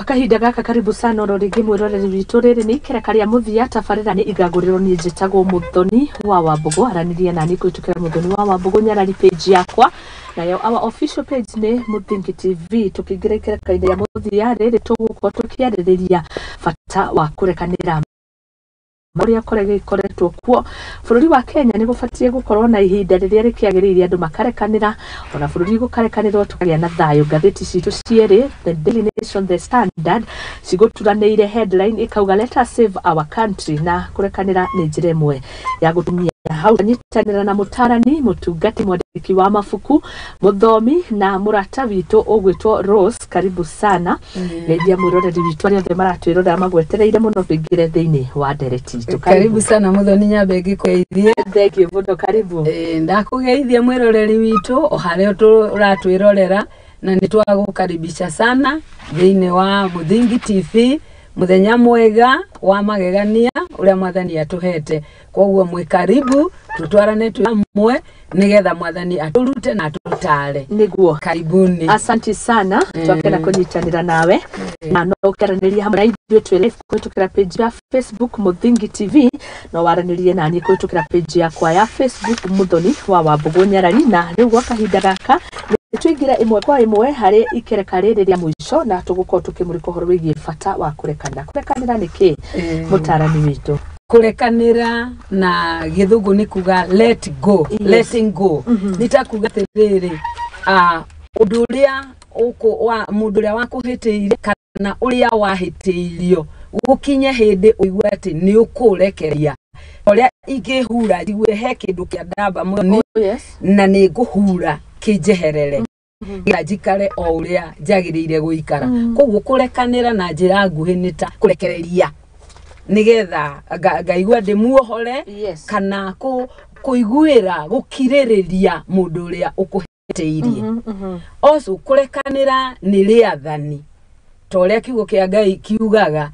Kahinda gaka, karibu sana oro rĩngĩ mwĩroreri witũ. Rĩrĩ nĩ ikereka rĩa mũthia, tabarĩra nĩ igagũrĩrwo. Niĩ njĩtagwo Mũthoni wa Wambũgũ, aranĩria nani kũhĩtũkĩra Mũthoni wa Wambũgũ Nyarari page yakwa, nayo our official page nĩ Mũthingi TV. Tũkĩingĩra ikereka-inĩ rĩa mũthia rĩrĩ, tũgũkorwo tũkĩarĩrĩria bata wa kũrekanĩra, ũrĩa gĩkoretwo kuo bũrũri wa Kenya. Nĩ gũbatiĩ gũkorwo na ihinda rĩrĩa rĩkĩagĩrĩire andũ makarekanĩra, ona bũrũri gũkarekanĩrwo, tũkagĩa na thayũ. Ngathĩti citũ cierĩ, The Daily Nation, The Standard, cigũturanĩire headline ĩkauga, "Let us save our country," na kũrekanĩra nĩ njĩra ĩmwe ya gũtumia hau. Nyitanĩra na mũtarani, mũtungati, mwandĩki wa mabuku, mũthomi na mũrata witũ ũgwĩtwo Rose. Karibu sana. Geithia mwĩroreri witũ, arĩa othe maratwĩrorera magwetereire mũno tũingĩre thĩinĩ wa ndereti itũ. Karibu sana, Muthoni, nyambe ngĩkũgeithie. Thank you mũno, karibu. Ndakũgeithia mwĩroreri witũ o harĩa ũratwĩrorera, na nĩ twagũkaribisha sana thĩinĩ wa Mũthingi TV, mũthenya mwega wa magegania ũrĩa Mwathani atũhete. Koguo mwĩ karibu, tũtwarane twĩ hamwe nĩgetha Mwathani atũrute na atũtare. Nĩguo. Karibuni. Asanti sana. Twakena kũnyitanĩra nawe, na no ũkaranĩria hamwe na ithuĩ twĩ live kũhĩtũkĩra page ya Facebook Mũthingi TV. No waranĩrie naniĩ kũhĩtũkĩra page yakwa ya Facebook Mũthoni wa Wambũgũ Nyarari. Na rĩu gwa kahinda gaka tũingĩre ĩmwe kwa ĩmwe harĩ ikereka rĩrĩ rĩa mũico, na tũgũkorwo tũkĩmũrĩka ũhoro wĩgiĩ bata wa kũrekanĩra. Kũrekanĩra nĩ kĩ, mũtarani witũ? Kũrekanĩra na gĩthũngũ nĩ kuga let go. Letting go nĩ ta kuga atĩrĩrĩ, ũndũ ũrĩa wa mũndũ ũrĩa wakũhĩtĩirie kana ũrĩa wahĩtĩirio, gũkinye hĩndĩ ũigue atĩ nĩ ũkũrekeria. Ũrĩa ingĩhura njigue he kĩndũ kĩa ndamba mũno, na nĩ ngũhura kĩnjeherere nginya njikare o ũrĩa njagĩrĩire gũikara. Koguo kũrekanĩra na njĩra nguhĩ nĩ ta kũrekereria nĩgetha ngaigua ndĩmuohore, kana kũiguĩra, gũkirĩrĩria mũndũ ũrĩa ũkũhĩtĩirie. Also kũrekanĩra nĩ rĩathani, ta ũrĩa kiugo kĩa Ngai kiugaga.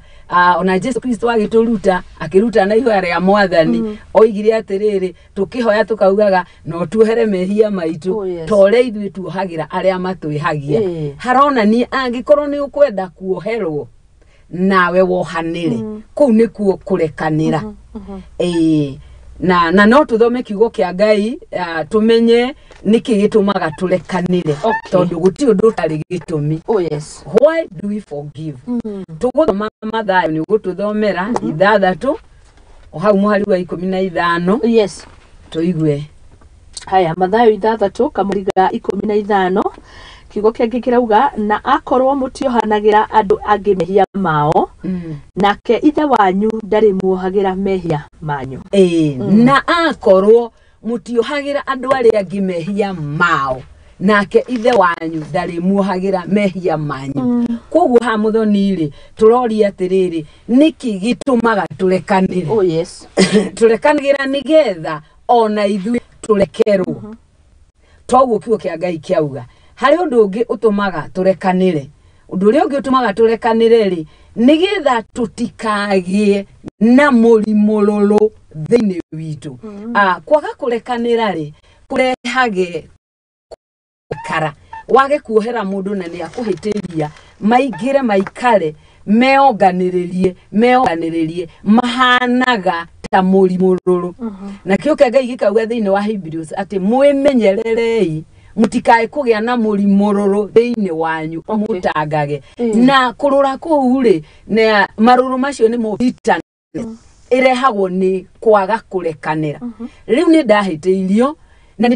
Ona Jesu Kristo agĩtũruta, akĩruta na ihoya rĩa Mwathani, oigire atĩrĩrĩ, tũkĩhoya tũkaugaga, "No tuohere mehia maitũ ta ũrĩa ithuĩ tuohagĩra arĩa matwĩhagia." Haronania angĩkorwo nĩ ũkwenda kuoherwo, nawe wohanĩre. Kũu nĩkuo kũrekanĩra. Ĩĩ, na no tũthome kiugo kĩa Ngai, tũmenye nĩkĩ gĩtũmaga tũrekanĩre, tondũ gũtirĩ ũndũ ũtarĩ gĩtũmi. Why do we forgive? Tũgũthoma Mathayo, nĩ ũgũtũthomera 6 o hau mũhari wa 15. Yes. Tũigue. Haya, Mathayo 6 kamũriga 15, kiugo kĩangĩ kĩrauga, "Na akorwo mũtiohanagĩra andũ angĩ mehia mao, nake Ithe wanyu ndarĩ muohagĩra mehia manyu." Ĩĩ, "Na akorwo mũtiohagĩra andũ arĩa angĩ mehia mao, nake Ithe wanyu ndarĩ muohagĩra mehia manyu." Koguo ha Mũthoni rĩ, tũroria atĩrĩrĩ, nĩkĩ gĩtũmaga tũrekanĩre? Tũrekanagĩra nĩgetha ona ithuĩ tũrekerwo, toguo kiugo kĩa Ngai kĩauga. Harĩ ũndũ ũngĩ ũtũmaga tũrekanĩre. Ũndũ ũrĩa ũngĩ ũtũmaga tũrekanĩre rĩ, nĩgetha tũtikagĩe na mũrimũrũrũ thĩinĩ witũ. Kwaga kũrekanĩra rĩ, kũrehage kara wage kuohera mũndũ na nĩ akũhĩtĩria, maingĩre, maikare meonganĩrĩrie, meonganĩrĩrie, mahanaga ta mũrimũrũrũ. Na kĩo kĩa Ngai gĩkauga thĩinĩ wa Hebrews atĩ mwĩmenyererei mũtikae kũgĩa na mũrimũrũrũ thĩinĩ wanyu mũtangage. Na kũrũra kũu rĩ, na marũrũ macio nĩmo bitterness ĩrehagwo nĩ kwaga kũrekanĩra. Rĩu nĩ ndahĩtĩirio na nĩ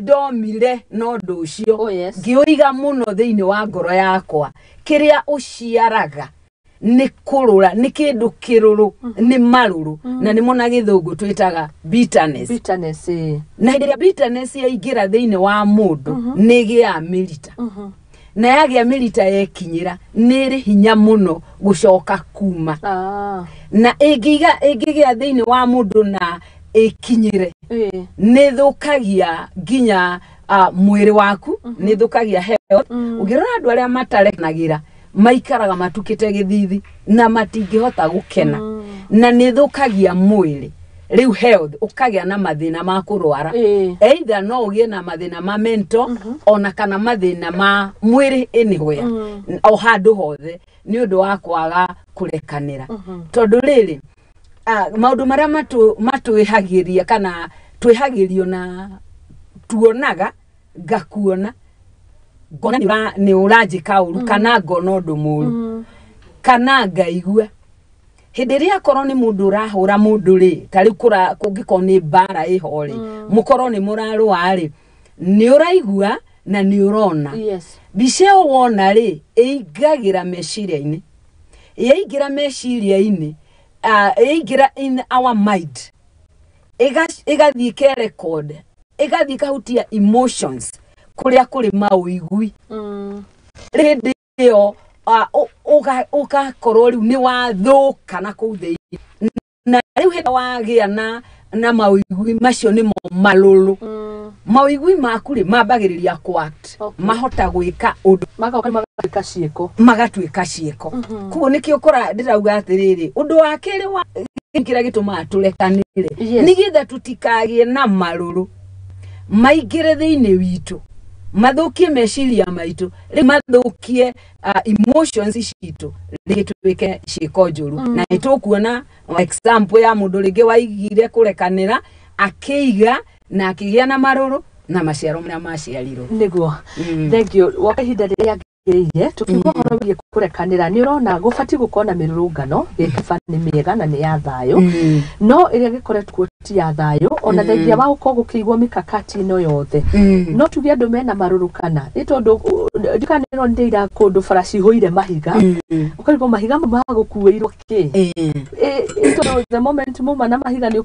ndomire na ũndũ ũcio, ngĩũiga mũno thĩinĩ wa ngoro yakwa. Kĩrĩa ũciaraga nĩ kũrũra, nĩ kĩndũ kĩrũrũ, nĩ marũrũ, na nĩmo na gĩthũngũ twĩtaga bitterness. Bitterness, ĩĩ. Na hĩndĩ ĩrĩa bitterness yaingĩra thĩinĩ wa mũndũ, nĩ ĩgĩaga mĩrita, na yagĩa mĩrita, yekinyĩra, nĩ ĩrĩ hinya mũno gũcoka kuma. Na ĩngĩgĩa thĩinĩ wa mũndũ na ĩkinyĩre, nĩ thũkagia nginya mwĩrĩ waku, nĩ thũkagia health. Ũngĩrora andũ arĩa matarekanagĩra maikaraga matukĩte gĩthithi na matingĩhota gũkena, na nĩ thũkagia mwĩrĩ. Rĩu health ũkagĩa na mathĩna ma kũrwara. Either no ũgĩe na mathĩna ma mental ona kana mathĩna ma mwĩrĩ anywhere, o handũ hothe, nĩ ũndũ wa kwaga kũrekanĩra. Tondũ rĩrĩ, maũndũ marĩa matwĩhagĩria kana twĩhagĩrio na tuonaga, ngakuona ngona nĩ ũranjĩka ũru, kana ngona ũndũ mũru, kana ngaigua. Hĩndĩ ĩrĩa akorwo nĩ mũndũ ũrahũra mũndũ rĩ, ta rĩu kũngĩkorwo nĩ mbara ĩho rĩ, mũkorwo nĩ mũrarũa rĩ, nĩ ũraigua na nĩ ũrona. Mbica ĩyo wona rĩ, ĩingagĩra meciria-inĩ. Yaingĩra meciria-inĩ, ĩingĩra in our mind, ĩgathiĩ ke record, ĩgathiĩ ĩkahutia emotions kũrĩa kũrĩ maũigui. Hĩndĩ ĩyo ũgakorwo rĩu nĩ wathũka na kũu thĩinĩ, na rĩu hĩndĩ wagĩa na maũigui macio nĩmo marũrũ. Maũigui maku rĩ mambagĩrĩria kũ act. Mahota gwĩka ũndũ, magoka magatuĩka ciĩko. Magatuĩka ciĩko. Koguo nĩkĩo ũkora ndĩrauga atĩrĩrĩ, ũndũ wa kerĩ wa kĩrĩa gĩtũmaga tũrekanĩre, nĩgetha tũtikagĩe na marũrũ maingĩre thĩinĩ witũ, mathũkie meciria maitũ, rĩu mathũkie emotions citũ, rĩngĩ tuĩke ciĩko njũru. Na nĩ tũkuona example ya mũndũ rĩngĩ waigire kũrekanĩra, akĩiga na akĩgĩa na marũrũ na maciaro marĩa maciarirwo. Nĩguo. Thank you. Woka ihinda rĩrĩa rĩagĩrĩire tukiuga ũhoro wĩgiĩ kũrekanĩra, nĩ ũrona gũbatiĩ gũkorwo na mĩrũrũngano gĩkĩba nĩ mĩega na nĩ ya thayũ, no ĩrĩa gĩkoretwo kuo ti ya thayũ, ona thengia wa gũkorwo gũkĩigwo mikakati ĩno yothe. No tuge andũ mena marũrũ kana nĩ tondũ ndikana nĩronire ira kũndũ bara cihũire mahiga, ũkarigwo mahiga mau magũkuĩirwo kĩ? Tondũ the moment mauma na mahiga nĩ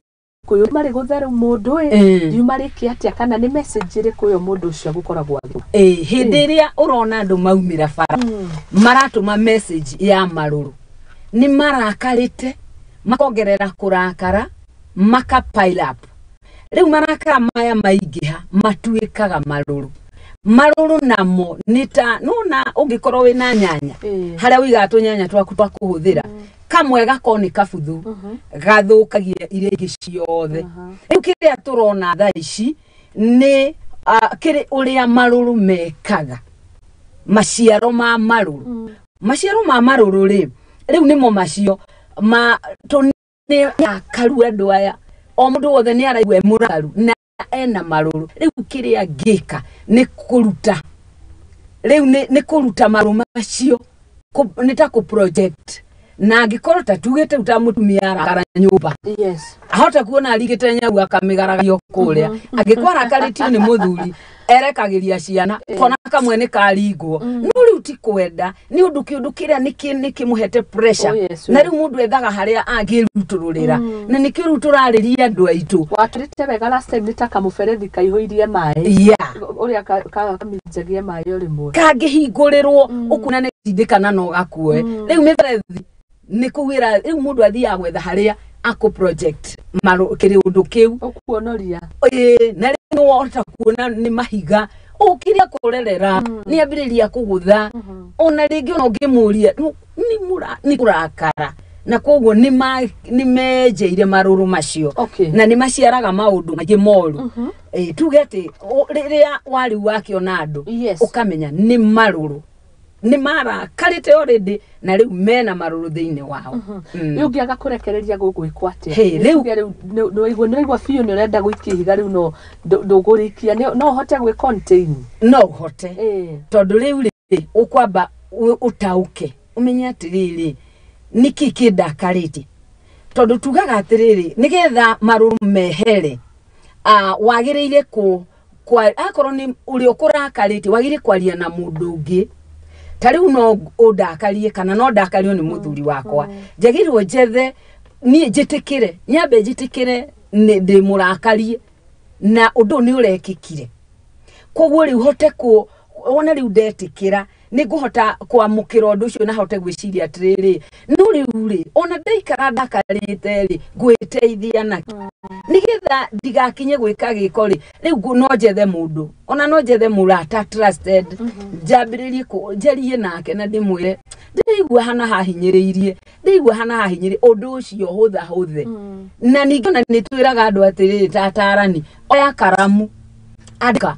ũkũyũ marĩ gũtheru mũndũ ĩ, riuma rĩke atĩa, kana nĩ message ĩrĩkũ ĩyo mũndũ ũcio agũkoragwo agĩ? Hĩndĩ ĩrĩa ũrona andũ maumĩra bara maratũma message ya marũrũ, nĩ marakarĩte, makongerera kũrakara, maka pile up. Rĩu marakara maya maingĩha matuĩkaga marũrũ. Marũrũ namo nĩ ta nona ũngĩkorwo wĩna nyanya, harĩa ũigaga tũnyanya twaku twa kũhũthĩra, kamwe gakorwo nĩ kabuthu, gathũkagia iria ingĩ ciothe. Rĩu kĩrĩa tũrona thaa ici nĩ kĩrĩ ũrĩa marũrũ mekaga, maciaro ma marũrũ. Maciaro ma marũrũ rĩ, rĩu nĩmo macio ma nĩ akaru. Andũ aya o mũndũ wothe nĩ araigua e mũrakaru na ena marũrũ. Rĩu kĩrĩa ngĩka nĩ kũruta, rĩu nĩ kũruta marũrũ macio, nĩ ta kũ project. Na angĩkorwo ta tugĩte ta mũtumia arakara nyũmba, ahota kuona arigĩte nyau akamĩgaragario kũrĩa. Angĩkorwo arakarĩtio nĩ mũthuri, erekagĩria ciana, kona kamwe nĩ karingwo. No rĩu ti kwenda, nĩ ũndũ kĩũndũ kĩrĩa nĩ kĩmũhete pressure. Oh, yes, na rĩu mũndũ ethaga harĩa angĩrutũrũrĩra, na nĩkĩo rĩu tũrarĩria andũ aitũ. Watũrĩte wega last time, nĩ ta kamũberethi kaihũirie maĩ, ũrĩa kaminjagia maĩ o rĩmwe. Kangĩhingũrĩrwo ũkuona nĩ tindĩkana no gakuoe. Rĩu mĩberethi nĩ kũu ĩra, rĩu mũndũ athiaga gwetha harĩa akũ project kĩrĩ ũndũ kĩu. Ũkuonoria. Ĩĩ, na rĩu nĩwahota kuona nĩ mahiga ũkĩrĩa kũrerera, nĩ ambĩrĩria kũgũtha. Ona rĩngĩ ona ũngĩmũria nĩ kũrakara, na koguo nĩ menjeire marũrũ macio, na nĩ maciaraga maũndũ maingĩ moru. Tuge atĩ rĩrĩa warĩu wakĩona andũ, ũkamenya nĩ marũrũ, nĩ marakarĩte already, na rĩu mena marũrũ thĩinĩ wao. Rĩu ũngĩaga kũrekereria gũgwĩkwo atĩa? Hey, rĩu Tuge rĩu nĩwaigua biũ nĩ ũrenda gũikia ihiga rĩu, no ndũgũrĩikia, no ũhote gwĩ contain? No ũhote, tondũ rĩu rĩ ũkwamba ũtaũke, ũmenye atĩrĩrĩ, nĩkĩ kĩndakarĩtie. Tondũ tugaga atĩrĩrĩ, nĩgetha marũrũ mehere, wagĩrĩire akorwo nĩ ũrĩa ũkũrakarĩtie, wagĩrĩire kwaria na mũndũ ũngĩ. Ta rĩu no ũndakarie kana no ndakario nĩ mũthuri wakwa, njagĩrĩirwo njethe niĩ njĩtĩkĩre, nyambe njĩtĩkĩre nĩ ndĩ mũrakarie na ũndũ ũyũ nĩ ũrekĩkire. Koguo rĩu hote kũ wona rĩu ndetĩkĩra, nĩ ngũhota kwamũkĩra ũndũ ũcio na hote gwĩciria atĩrĩrĩ, no rĩu rĩ, ona ndaikara ndakarĩte rĩ, ngwĩteithia nakĩ? Nigetha ndigakinye gwika giko ri, riu no njethe mundu, ona no njethe murata trusted, njambiririe njarie nake na ndimwire ndiraigua hana hahinyiriirie, ndiraigua hana hahinyiriirie undu ucio hutha huthe. Na ningĩ ona nĩ twĩraga andũ atĩrĩrĩ ta atarani, oya karamu, andĩka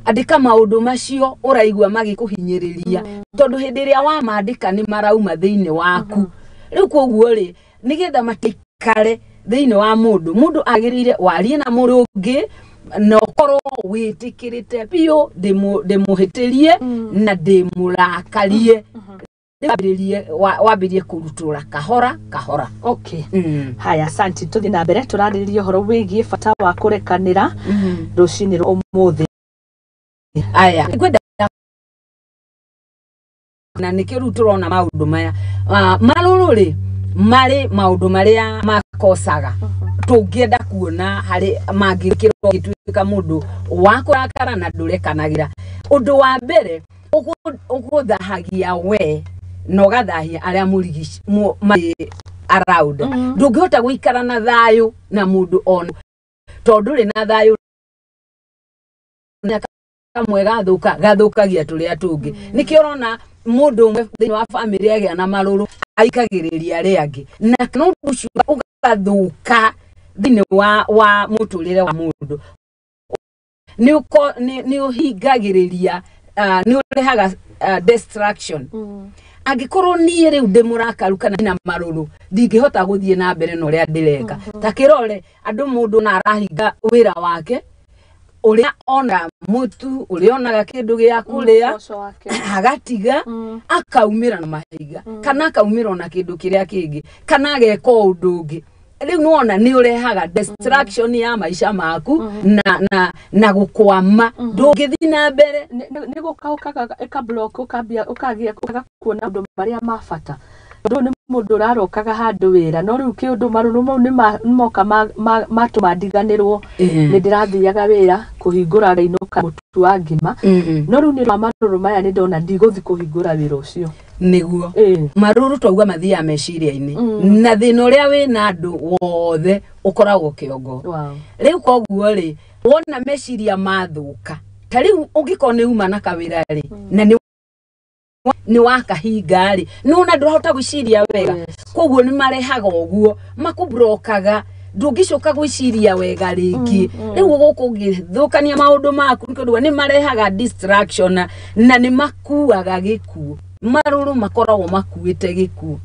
andĩka maũndũ macio ũraigua magĩkũhinyĩrĩria, tondũ hĩndĩ ĩrĩa wamandĩka nĩ marauma thĩinĩ waku. Rĩu koguo rĩ, nĩgetha matikare thĩinĩ wa mũndũ, mũndũ agĩrĩire warie na mũndũ ũngĩ na ũkorwo wĩtĩkĩrĩte biũ ndĩmũhĩtĩrie na ndĩmũrakarie, wambĩrĩrie kũrutũra kahora kahora. Okay. Haya, asante. Tũthiĩ na mbere tũrarĩrĩria ũhoro wĩgiĩ bata wa kũrekanĩra rũcinĩ rwa ũmũthĩ. Aya, ngwenda na nĩkĩo rĩu tũrona maũndũ maya marũrũ rĩ marĩ maũndũ marĩa makosaga tũngĩenda kuona harĩ mangĩkĩrwo gĩtuĩka mũndũ wa kũrakara na ndũrekanagĩra. Ũndũ wa mbere ũgũthahagia we na ũgathahia arĩa marĩ around. Ndũngĩhota gũikara na thayũ na mũndũ ona tondũ ndũrĩ na thayũ kamwe gathũka gathũkagia tũrĩa tũngĩ. Nĩkĩo ũrona mũndũ ũmwe thĩinĩ wa bamĩrĩ agĩa na marũrũ aikagĩrĩria arĩa angĩ, na ũndũ ũcio ũgathũka thĩinĩ wa mũtũrĩre wa mũndũ. Nĩ ũhingagĩrĩria, nĩ ũrehaga destruction. Angĩkorwo niĩ rĩu ndĩ mũrakaru kana ndĩna marũrũ, ndingĩhota gũthiĩ na mbere na ũrĩa ndĩreka. Ta kĩrore andũ mũndũ na arahinga wĩra wake, ũrĩa onaga mũtu, ũrĩa onaga kĩndũ gĩa kũrĩa, agatiga, akaumĩra na mahiga, kana akaumĩra ona kĩndũ kĩrĩa kĩngĩ, kana ageka ũndũ ũngĩ. Rĩu nĩwona nĩ ũrehaga destruction ya maica maku na gũkwama, ndũngĩthiĩ na mbere. Nĩ gũka ũkaga ĩka block, ũkambia ũkagĩa ũkaga kuona maũndũ marĩa ma bata. Tondũ nĩ mũndũ ũrarokaga handũ wĩra, no rĩu kĩũndũ marũrũ mau nĩ moka matũma ndiganĩrwo nĩ ndĩrathiaga wĩra kũhingũra ngainũka mũtu wa ngima. No rĩu nĩ wa marũrũ maya nĩ ndona ndigũthiĩ kũhingũra wĩra ũcio. Nĩguo marũrũ twauga mathiaga meciria-inĩ, na thĩna ũrĩa wĩna andũ wothe ũkoragwo kĩongo. Rĩu koguo rĩ, wona meciria mathũka, ta rĩu ũngĩkorwo nĩ uma na kawĩra rĩ, na nĩ wakahinga rĩ, nĩwona ndũrahota gwĩciria wega. Koguo nĩ marehaga ũguo, makũbrokaga, ndũngĩcoka gwĩciria wega rĩngĩ. Rĩu gũkũ ũngĩthũkania maũndũ maku, nĩ tondũ nĩ marehaga distraction na nĩ makuaga gĩkuũ. Marũrũ makoragwo makuĩte gĩkuũ.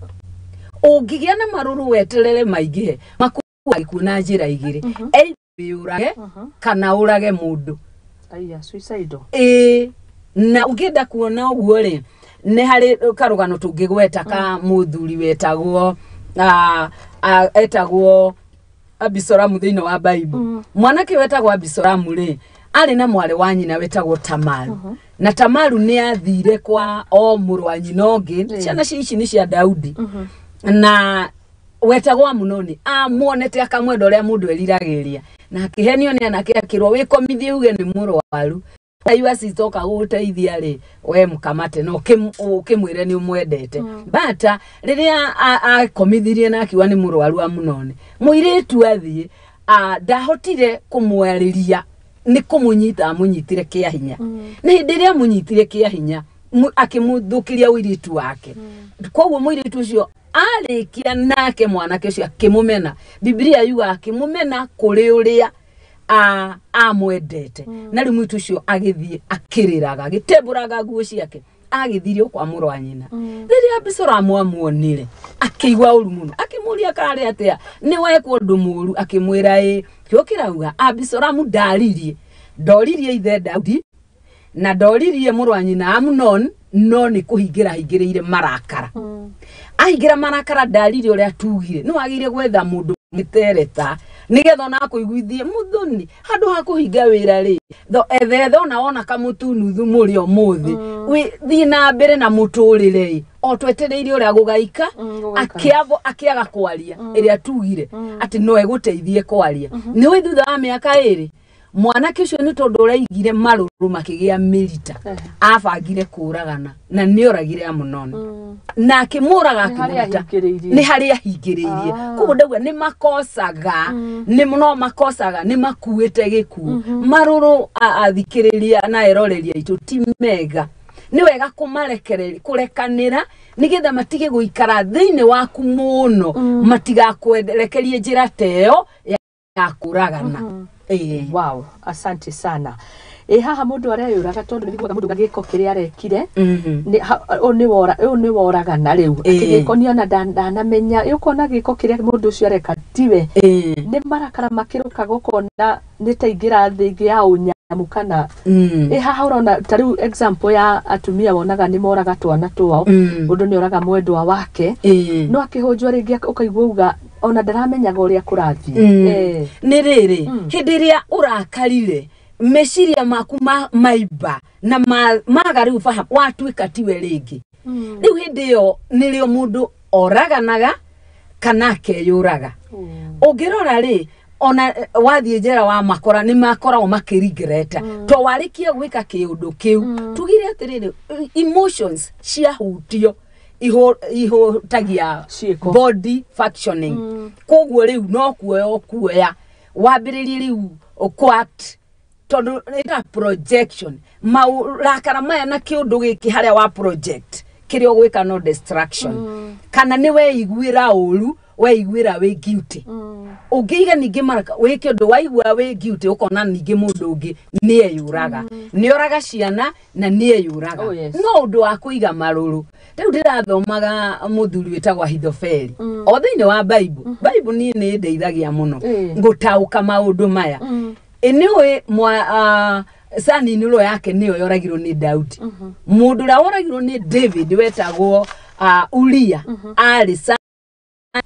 Ũngĩgĩa na marũrũ weterere maingĩhe, makuaga gĩkuũ na njĩra igĩrĩ, either wĩyũrage kana ũrage mũndũ. Aya, suicidal. Ĩĩ, na ũngĩenda kuona ũguo rĩ, nĩ harĩ karũgano tũngĩgweta ka mũthuri wetagwo etagwo Abisoramu thĩinĩ wa Bible. Mwanake wetagwo Abisoramu rĩ, arĩ na mwarĩ wa nyina wetagwo Tamaru. Na Tamaru nĩ athire kwa o mũrũ wa nyina ũngĩ, ciana ici nĩ cia Daudi. Na wetagwo Amunoni, amuonete akamwenda ũrĩa mũndũ eriragĩria. Na akĩhenio nĩ anake akĩrwo wĩkomithie uge nĩ mũrwaru. Your sister oka gũgũteithia rĩ, we mũkamate na ũkĩmwĩre nĩ ũmwendete. But rĩrĩa akomithirie na akiuga nĩ mũrwaru Amunoni, mũirĩtu athiĩ, ndahotire kũmwarĩria, nĩ kũmũnyita amũnyitire kĩa hinya. Na hĩndĩ ĩrĩa amũnyitire kĩa hinya, akĩmũthũkĩria ũirĩtu wake. Koguo mũirĩtu ũcio arĩkia nake mwanake ũcio akĩmũmena. Biblia yugaga akĩmũmena kũrĩ ũrĩa amwendete. Na rĩu mũirĩtu ũcio agĩthiĩ akĩrĩraga, agĩtembũraga nguo ciake, agĩthirio kwa mũrũ wa nyina. Rĩrĩa Abisalomu amuonire, akĩigua ũru mũno, akĩmũria karĩ atĩa, nĩ wekwo ũndũ mũũru, akĩmwĩra ĩ. Kĩo kĩrauga Abisalomu ndaririe, ndoririe ithe Daudi na ndoririe mũrũ wa nyina Amunon, no nĩ kũhingĩra ahingĩrĩire marakara. Ahingĩra marakara ndaririe ũrĩa tugire, nĩ wagĩrĩire gwetha mũndũ mũtereta nĩgetha ona akũiguithie mũthoni handũ ha kũhinga wĩra rĩ, ethethe ona wona kamũtu nuthu mũrĩ ũmũthĩ, thiĩ na mbere na mũtũrĩre ĩ, o twetereire ũrĩa gũgaika, akĩaga kwaria ĩrĩa tugire atĩ no egũteithie kwaria. Nĩ ũĩ thutha wa mĩaka ĩrĩ Mwanake ũcio nĩ tondũ ũraigire marũrũ makĩgĩa mĩrita, abangire kũragana na nĩoragire Amunoni. Na akĩmũraga akĩmũruta nĩ harĩa ahingĩrĩirie. Koguo ndauga nĩ makocaga, nĩ no makocaga, nĩ makuĩte gĩkuũ. Marũrũ athikĩrĩria na eroreria aitũ ti mega. Nĩ wega kũmarekereria, kũrekanĩra nĩgetha matige gũikara thĩinĩ waku mũno, matigakwerekerie njĩra ta ĩyo ya kũragana. Wow, asante sana. Haha mũndũ areyũraga tondũ nĩ mũndũ gĩko kĩrĩa arekire ũyũ nĩ woragana rĩu. Gĩko niĩ ona ndanamenya, ũkona gĩko kĩrĩa mũndũ ũcio areka tiwe. Nĩ marakara makĩrũkaga ũkona nĩ ta ingĩra thĩ ĩngĩ ya ũnyamu kana. Haha ũrona ta rĩu example ya atumia wonaga nĩ moraga twana twao, mũndũ nĩ oraga mwendwa wake, no akĩhũnjwo rĩngĩ ũkaigua uga ona ndaramenyaga ũrĩa kũrathiĩ. Nĩ rĩrĩ, hĩndĩ ĩrĩa ũrakarire meciria maku maimba na maga rĩu fahamu watuĩka tiwe rĩngĩ. Rĩu hĩndĩ ĩyo nĩrĩo mũndũ oraganaga kana akeyũraga. Ũngĩrora rĩ, ona wathiĩ njera wa makora nĩ makoragwo makĩrigreta to warĩkia gwĩka kĩũndũ kĩu. Tugire atĩrĩrĩ, emotions ciahutio ihutagia body functioning. Koguo rĩu no kuoya ũkuoya wambĩrĩrie rĩu ũkwact tondũ ĩta projection marakara maya na kĩũndũ gĩkĩ harĩa wa project kĩrĩa ũgwĩka no destruction. Kana nĩ weiguĩra ũru, weiguĩra wĩ guilty. Ũngĩiga ningĩ maraka wĩke ũndũ waigua wĩ guilty ũkona ningĩ mũndũ ũngĩ nĩ eyũraga. Nĩ oraga ciana na nĩ eyũraga. No ũndũ wa kũiga marũrũ. Rĩu ndĩrathomaga mũthuri wĩtagwo Ahithofeli. O thĩinĩ wa Bible. Bible niĩ nĩ ĩndeithagia mũno gũtaũka maũndũ maya. Nĩ ũĩ son-in-law yake nĩyo yoragirwo nĩ Daudi. Mũndũ ũrĩa woragirwo nĩ David wetagwo Uria arĩ son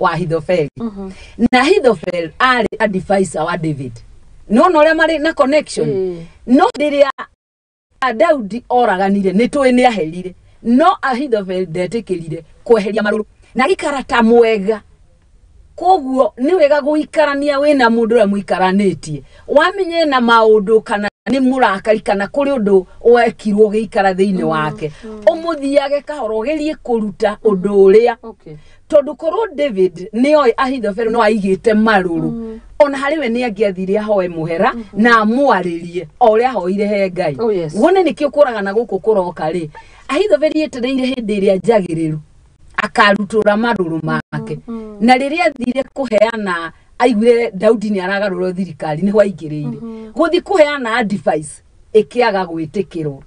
wa Ahithofeli. Na Ahithofeli arĩ advisor wa David. Nĩwona ũrĩa marĩ na connection. No rĩrĩa Daudi oraganire nĩ tũĩ nĩ aherire, no Ahithofeli ndetĩkĩrire kweheria marũrũ na agĩikara ta mwega. Koguo nĩ wega gũikarania wĩna mũndũ ũrĩa mũikaranĩtie, wamenye na maũndũ kana nĩ mũrakari kana kũrĩ ũndũ wekirwo ũgĩikara thĩinĩ wake, ũmũthiage kahora ũgerie kũruta ũndũ ũrĩa. Tondũ korwo David nĩoĩ Ahithofeli no aigĩte marũrũ, ona harĩ we nĩ angĩathire ahoe mũhera na amwarĩrie o ũrĩa ahoire he Ngai. Wone nĩkĩo kũragana gũkũ kũroka rĩ, Ahithofeli etereire hĩndĩ ĩrĩa njagĩrĩru akarutũra marũrũ make. Na rĩrĩa athire kũheana aiguire Daudi nĩ aragarũrwo thirikari nĩho aingĩrĩire. Gũthiĩ kũheana advice ĩkĩaga gwĩtĩkĩrwo,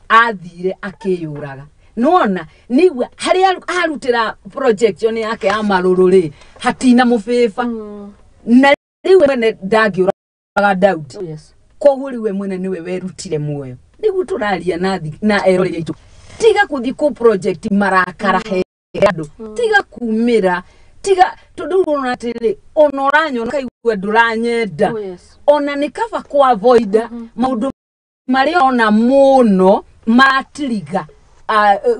athire akĩyũraga. Nĩwona nĩigua harĩa arutĩra projection yake ya marũrũ rĩ, hatina mũbĩba. Na rĩu mwene ndangĩũraga Daudi. Koguo rĩu we mwene nĩwe werutire muoyo. Nĩguo tũraria na eroreri aitũ. Tiga gũthiĩ kũ project marakara he andũ, tiga kumĩra, tiga tondũ ũrona atĩrĩrĩ, ona ũranyona ũkaigua ndũranyenda. Ona nĩ kaba kũ avoid maũndũ marĩa ona mũno matiriga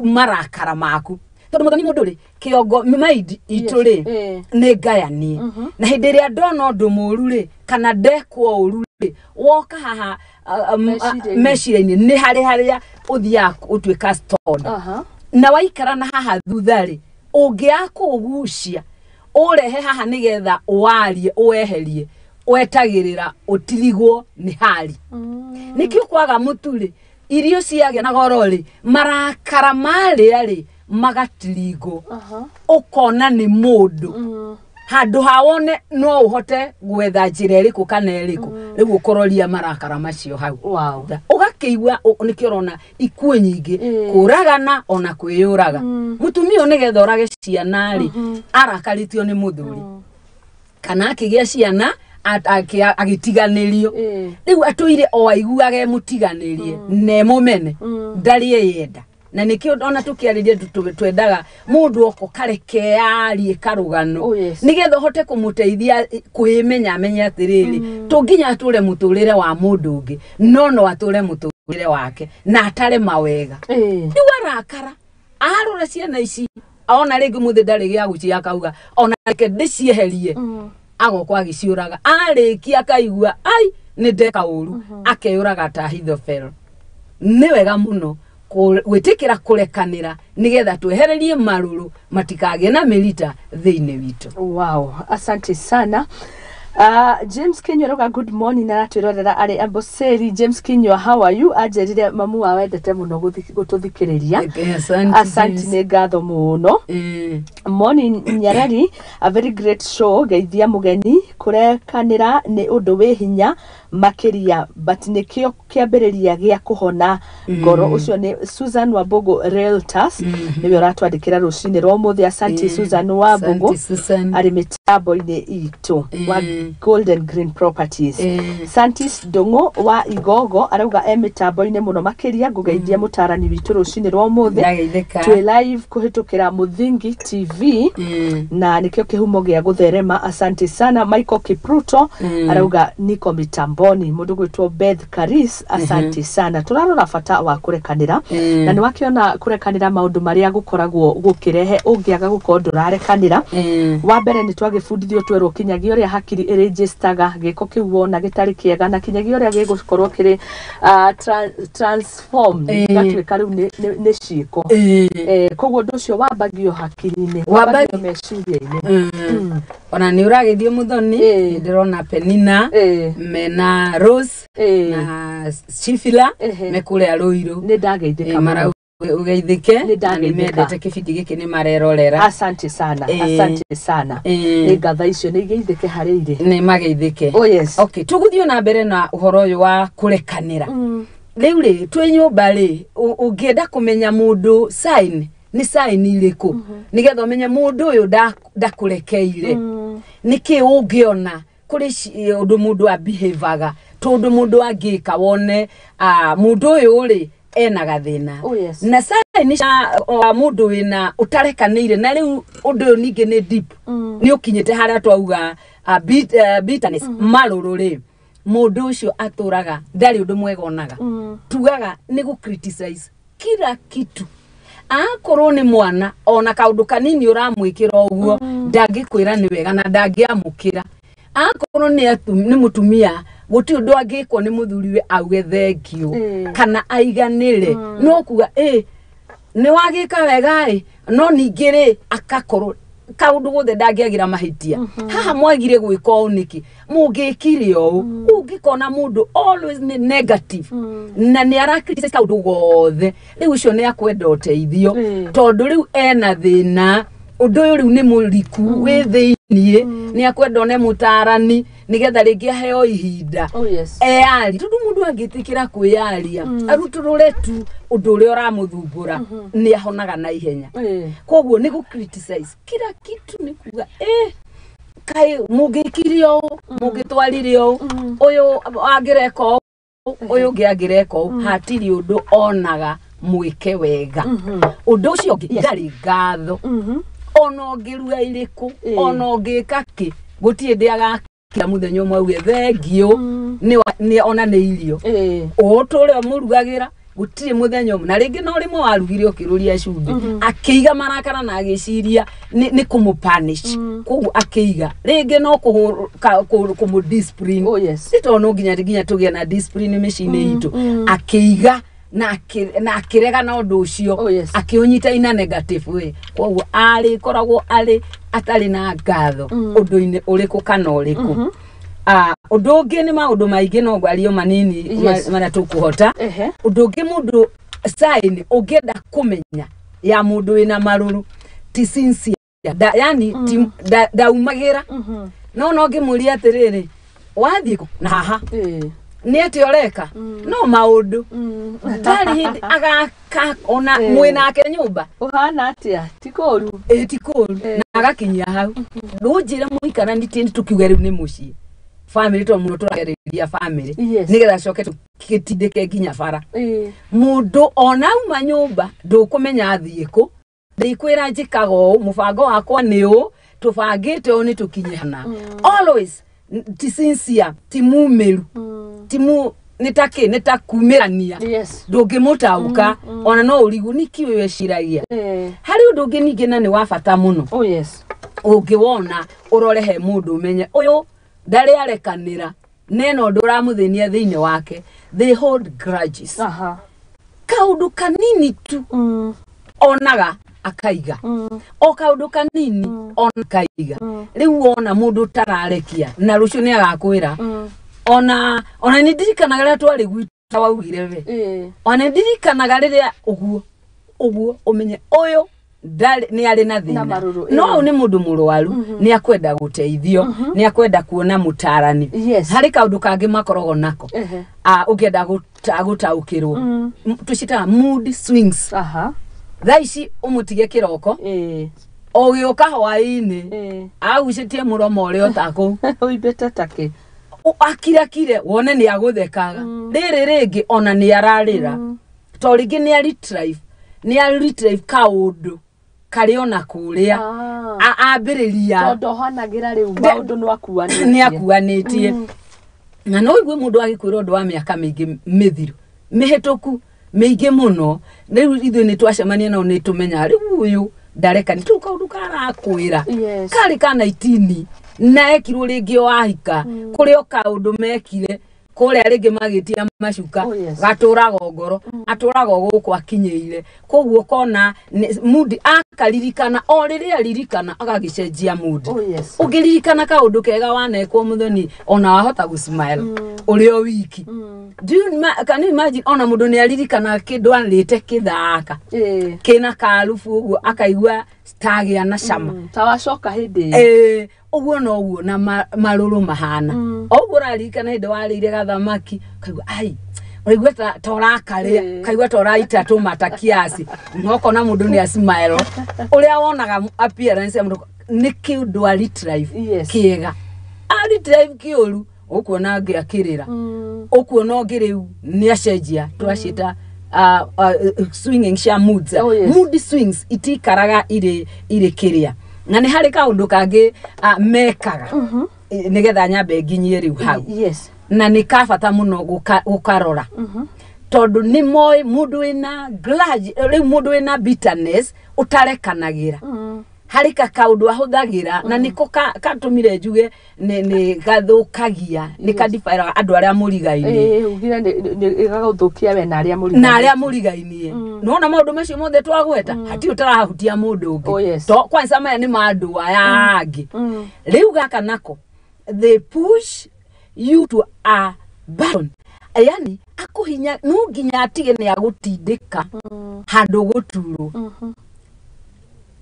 marakara maku. Tondũ mũthoni mũndũ rĩ, kĩongo mind itũ rĩ nĩ ngayanie. Na hĩndĩ ĩrĩa ndona ũndũ mũru rĩ, kana ndekwo ũru rĩ, woka haha meciria-inĩ nĩ harĩ harĩa ũthiaga ũtuĩka stored. Na waikara na haha thutha rĩ, ũngĩaga kũũgucia ũrehe haha nĩgetha ũwarie ũweherie, wetagĩrĩra ũtirigwo nĩ hari. Nĩkĩo kwaga mũtu rĩ, irio ciagĩa na goro rĩ, marakara marĩa rĩ magatirigwo, ũkona nĩ mũndũ. Handũ ha wone no ũhote gwetha njĩra ĩrĩkũ kana ĩrĩkũ, rĩu ũkororia marakara macio hau. Ũgakĩigua nĩkĩo ũrona ikuũ nyingĩ, kũragana ona kwĩyũraga. Mũtumia ũyũ nĩgetha orage ciana rĩ, arakarĩtio nĩ mũthuri. Kana akĩgĩa ciana agĩtiganĩrio. Rĩu atũire o aiguage mũtiganĩrie na emũmene, ndarĩ eyenda. Na nĩkĩo ona tũkĩarĩria twendaga mũndũ oko kareke arie karũgano, nĩgetha ũhote kũmũteithia kwĩmenya, amenye atĩrĩrĩ, to nginya atũre mũtũrĩre wa mũndũ ũngĩ, no no atũre mũtũrĩre wake na atare mawega. Rĩu arakara arora ciana ici, ona rĩngĩ mũthĩ ndarĩ gĩa gũcia akauga ona reke ndĩcieherie, agoka agĩciũraga. Arĩkia akaigua ai Nĩ ndeka ũru, akeyũraga ta Ahithofel. Nĩ wega mũno gwĩtĩkĩra kũrekanĩra nĩgetha twehererie marũrũ matikagĩe na mĩrita thĩinĩ witũ. Wow, asante sana. James Kinyua rauga good morning, aratwĩrorera arĩ Amboseli. James Kinyua, how are you? Anjĩrire mamu wa wendete mũno gũtũthikĩrĩria. Asante, Asante, James. nĩ ngatho mũno. Morning Nyarari, a very great show. Geithia mũgeni. Kũrekanĩra nĩ ũndũ wĩ hinya makĩria, but nĩkĩo kĩambĩrĩria gĩa kũhona ngoro. Ũcio nĩ Susan Wambugu Realtors, nĩwe ũratwandĩkĩra rũcinĩ rwa ũmũthĩ. Asante, Susan Wambugu. Asante, Susan. Arĩ mĩtambo-inĩ itũ wa Golden Green Properties. Santis Ndung'u wa Igogo arauga e mĩtambo-inĩ mũno makĩria. Ngũgeithia mũtarani witũ rũcinĩ rwa ũmũthĩ. Ndageithĩka. Twĩ live kũhĩtũkĩra Mũthingi TV na nĩkĩo kĩhumo gĩa gũtherema. Asante sana. Michael Kipruto arauga niko mitamboni. Mũndũ gwĩtwo Beth Karis, asante sana. Tũrarora bata wa kũrekanĩra na nĩ wakĩona kũrekanĩra maũndũ marĩa gũkoragwo gũkĩrehe ũngĩaga gũkorwo ndũrarekanĩra. Wa mbere nĩ twagĩbundithio, twerwo kinyagia ũrĩa hakiri ĩrĩnjistaga gĩko kĩu wona gĩtarĩ kĩega, na kinyagia ũrĩa gĩgũkorwo kĩrĩ transform gĩgatuĩka rĩu nĩ ciĩko. Koguo ũndũ ũcio wambagio hakiri-inĩ, wambagio meciria-inĩ. Ona nĩ ũragĩthiĩ mũthoni, nĩ ndĩrona Penina mena Rose na Shifila me kũrĩa Rũirũ. Nĩ ndageithĩka mũno. Marauga ũgeithĩke Nĩ na nĩ ndageithĩka. mendete kĩbindi gĩkĩ, nĩ marerorera. Asante sana. Asante sana. Nĩ ngatha icio nĩ igeithĩke harĩ irĩ. Nĩ mageithĩke. Oh yes. Okay, tũgũthiĩ na mbere na ũhoro ũyũ wa kũrekanĩra. Rĩu rĩ, twĩ nyũmba rĩ, ũngĩenda kũmenya mũndũ, sign nĩ sign irĩkũ nĩgetha ũmenye mũndũ ũyũ ndakũrekeire? Nĩkĩ ũngĩona kũrĩ ũndũ mũndũ abehavaga, tondũ mũndũ angĩka wone mũndũ ũyũ rĩ ena gathĩna? Oh yes. Na sign cia wa mũndũ wĩna ũtarekanĩire, na rĩu ũndũ ũyũ ningĩ nĩ deep, nĩ ũkinyĩte harĩa twauga bitterness, marũrũ rĩ, mũndũ ũcio atũraga ndarĩ ũndũ mwega onaga. Tugaga nĩ gũ criticize kila kitu. Akorwo nĩ mwana, ona kaũndũ kanini ũramwĩkĩra ũguo, ndangĩkwĩra nĩ wega na ndangĩamũkĩra. Akorwo nĩ mũtumia, gũtirĩ ũndũ angĩkwo nĩ mũthuriwe auge thengiũ kana aiganĩre, no kuga ĩ nĩ wagĩka wega ĩ, no ningĩ rĩ akakorwo kaũndũ gothe ndangĩagira mahĩtia. Haha mwagire gwĩka ũũ nĩkĩ? Mũngĩkire ũũ. Ũngĩkona mũndũ always nĩ negative na nĩ ara criticize kaũndũ gothe, rĩu ũcio nĩ akwenda ũteithio, tondũ rĩu ena thĩna. Ũndũ ũyũ rĩu nĩ mũriku wĩ thĩiniĩ, nĩ akwenda one mũtarani nĩgetha rĩngĩ aheo ihinda Oh yes. eyari, tondũ mũndũ angĩtĩkĩra kwĩyaria arutũrũre tu ũndũ ũrĩa ũramũthumbũra, nĩ ahonaga na ihenya. Koguo nĩ gũ criticize kila kitu, nĩ kuga kaĩ mũngĩkire ũũ, mũngĩtwarire ũũ, ũyũ angĩreka ũũ, ũyũ ũngĩ angĩreka ũũ, hatirĩ ũndũ onaga mwĩke wega. Ũndũ ũcio ũngĩ, ndarĩ ngatho. Ona ũngĩruga irĩkũ, ona ũngĩka kĩ, gũtirĩ ndĩ agakira mũthenya ũmwe auge thengiũ nĩ ona nĩ irio ũtũre ũmũrugagĩra. Gũtirĩ mũthenya ũmwe, na rĩngĩ no rĩmwe warugire ũkĩrũria cumbĩ, akĩiga marakara na agĩciria nĩ kũmũ-punish. Koguo akĩiga rĩngĩ no kũmũ discipline. Oh yes. Nĩ tondũ no nginya tũgĩe na discipline mĩciĩ-inĩ itũ. Akĩiga na akĩrega na ũndũ ũcio, Oh yes. akĩũnyita ina negative way. Koguo arĩ koragwo arĩ atarĩ na ngatho ũndũ-inĩ ũrĩkũ kana ũrĩkũ. Ũndũ ũngĩ, nĩ maũndũ maingĩ, no ngwario manini marĩa tũkũhota. Ũndũ ũngĩ, mũndũ, sign ũngĩenda kũmenya ya mũndũ wĩna marũrũ, ti sincere da, yani ti, ndaumagĩra. No ngĩmũria atĩrĩrĩ, wathiĩ kũ? Na haha nĩ atĩ ũreka no maũndũ ndarĩ hĩndĩ agaka ona mwĩnake nyũmba. Ũhana atĩa? Ti kũũru. Ĩ ti kũũru, na agakinyia hau. Ndũnjĩre mũikaranĩtie, nĩ tũkiuge rĩu nĩ mũciĩ, family, tondũ mũno tũragereria family, nĩgetha coke tũgĩtindĩke nginya bara. Mũndũ ona auma nyũmba ndũkũmenya athiĩ kũ, ndikwĩra njĩkaga ũũ, mũbango wakwa nĩ ũũ, tũbangĩte ũũ, nĩ tũkinye hana. Always ti sincere, ti mumĩru, ti mu nĩ ta kĩ, nĩ ta kumĩrania. Ndũngĩmũtaũka ona no ũrigwo nĩkĩ ũyũ eciragia. Harĩ ũndũ ũngĩ ningĩ na nĩ wa bata mũno. Oh yes. Ũngĩwona ũrore he mũndũ, ũmenye ũyũ ndarĩ arekanĩra. Nena ũndũ ũramũthĩnia thĩinĩ wake, they hold grudges. Kaũndũ kanini tu onaga akaiga, o kaũndũ kanini ona akaiga. Rĩu wona mũndũ ũtararekia na rũciũ nĩ agakwĩra. Ona nĩ ndirikanaga rĩrĩa twarĩ gwitũ waugire we, ona ndirikanaga rĩrĩa ũguo ũguo, ũmenye ũyũ ndarĩ nĩ arĩ na thĩna. Marũrũ, no ũyũ nĩ mũndũ mũrwaru, nĩ akwenda gũteithio, nĩ akwenda kuona mũtarani. Harĩ kaũndũ kangĩ makoragwo nako. Ũngĩenda gũtaũkĩrwo, tũcitaga mood swings. Thaa ici ũmũtige kĩroko, ũgĩũka hwaĩ-inĩ agucĩtie mũromo ũrĩa ũtakũ Ũimbĩte takĩ. Akirakire wone nĩ agũthekaga, rĩrĩ rĩngĩ ona nĩ ararĩra, to rĩngĩ nĩ a retrieve, nĩ a retrieve kaũndũ karĩ ona kũrĩa ambĩrĩria. Tondũ ohanagĩra rĩu maũndũ nĩ akuanĩtie. Nĩ akuanĩtie. Na no igue mũndũ agĩkwĩra ũndũ wa mĩaka mĩingĩ mĩthiru mĩhĩtũku mĩingĩ mũno. Rĩu ithuĩ nĩ twacemania nao, nĩ tũmenyaga rĩu ũyũ ndareka nĩ tũu kaũndũ karakwĩra karĩ ka 19 na ekirwo rĩngĩ o ahika, kũrĩ o kaũndũ mekire kũrĩa rĩngĩ magĩtia macuka. Gatũraga ngoro, atũraga o gũkũ akinyĩire, koguo kona mood akaririkana o rĩrĩa aririkana agagĩcenjia mood. Ũngĩririkana kaũndũ kega wanekwo, mũthoni, ona wahota gũsmile ũrĩ o wiki. Can you imagine ona mũndũ nĩ aririkana kĩndũ arĩte kĩthaka kĩna karubu ũguo akaigua tagĩa na cama. Ta wacoka hĩndĩ ĩyo. Ĩĩ, ũguo noguo na marũrũ mahana. O ũguo ũraririkana hĩndĩ warĩire gathamaki, ũkaigua ai ũraigua ta ũrakarĩa, ũkaigua ta ũraita tũmata kiasi, na ũkona mũndũ nĩ asmile. Ũrĩa wonaga appearance ya mũndũ nĩ kĩũndũ a retrieve kĩega, a retrieve kĩũru, ũkuona angĩ akĩrĩra, ũkuona ũngĩ rĩu nĩ acenjia. Tũraciĩta swinging cia moods. Mood swings itikaraga irĩ kĩrĩa. Na nĩ harĩ kaũndũ kangĩ mekaga, nĩgetha nyambe nginyie rĩu hau, na nĩ kabata mũno gũkarora, tondũ nĩ moĩ mũndũ wĩna grudge, rĩu mũndũ wĩna bitterness ũtarekanagĩra, harĩ ka kaũndũ ahũthagĩra na nĩko katũmire njuge nĩ gathũkagia, nĩ kadifiraga andũ arĩa mũrigainie. Ĩĩ, ugire ĩgagũthũkia we na arĩa mũrigainie. Na arĩa mũrigainie. Nona maũndũ macio mothe twagweta hatirĩ ũtarahutia mũndũ ũngĩ. To kwanza maya nĩ ma andũ aya angĩ. Rĩu gaka nako, they push you to a button, yani akũhinya no nginya atige nĩ agũtindĩka handũ gũturwo.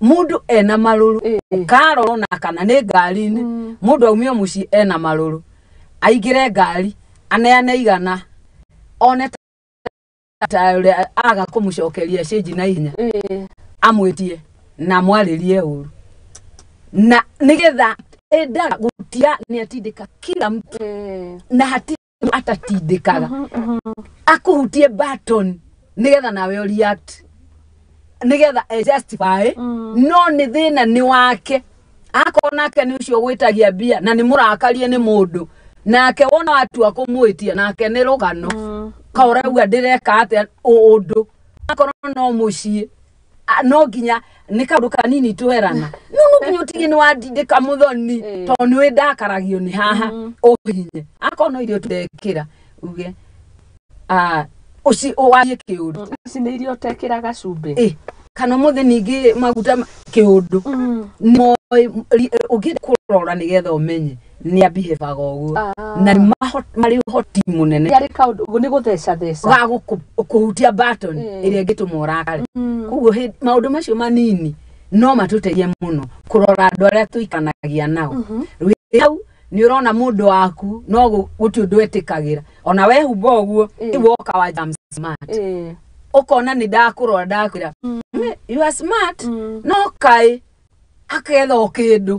Mũndũ ena marũrũ, ũkarora ona kana nĩ ngari-inĩ, mũndũ aumio mũciĩ ena marũrũ, aingĩre ngari aneane 100, one ta ũrĩa aga kũmũcokeria cĩnji na ihenya, amwĩtie na mwarĩrie ũru, na nĩgetha endaga gũtiga nĩ atindĩka kila mtu, na hatirĩ atatindĩkaga akũhutie button nĩgetha nawe react, nĩgetha e justify. No nĩ thĩna nĩ wake, akorwo nake nĩ ũcio gwĩtagia mbia na nĩ mũrakarie nĩ mũndũ nake, wona watua kũmwĩtia nake nĩ rũgano kaũrauga ndĩreka atĩa ũndũ, akorwo no mũciĩ no nginya nĩ kaũndũ kanini twerana, no nginya ũtige nĩ wandindĩka mũthoni, tondũ nĩ ndakaragio nĩ haha ũhinye, akorwo no irio tũrekĩra uge ũci warie kĩũndũ. Ici nĩ irio ũtekĩraga cumbĩ. Kana ũmũthĩ ningĩ maguta kĩũndũ moĩ ũngĩenda kũrora nĩgetha ũmenye nĩ abihevaga ũguo, na nĩ marĩ ũhoti mũnene Nĩ arĩ kaũndũ nĩ gũtheca theca. Wa kũhutia button ĩrĩa ĩngĩtũma ũrakare. Koguo maũndũ macio manini no matũteithie mũno kũrora andũ arĩa tũikaranagia nao. Wĩ hau nĩ ũrona mũndũ waku no gũtirĩ ũndũ etĩkagĩra, ona wehumba ũguo, rĩu woka wa jam smart, ũkona nĩ ndakũrora ndakwĩra, "You are smart," no kaĩ aketha o kĩndũ,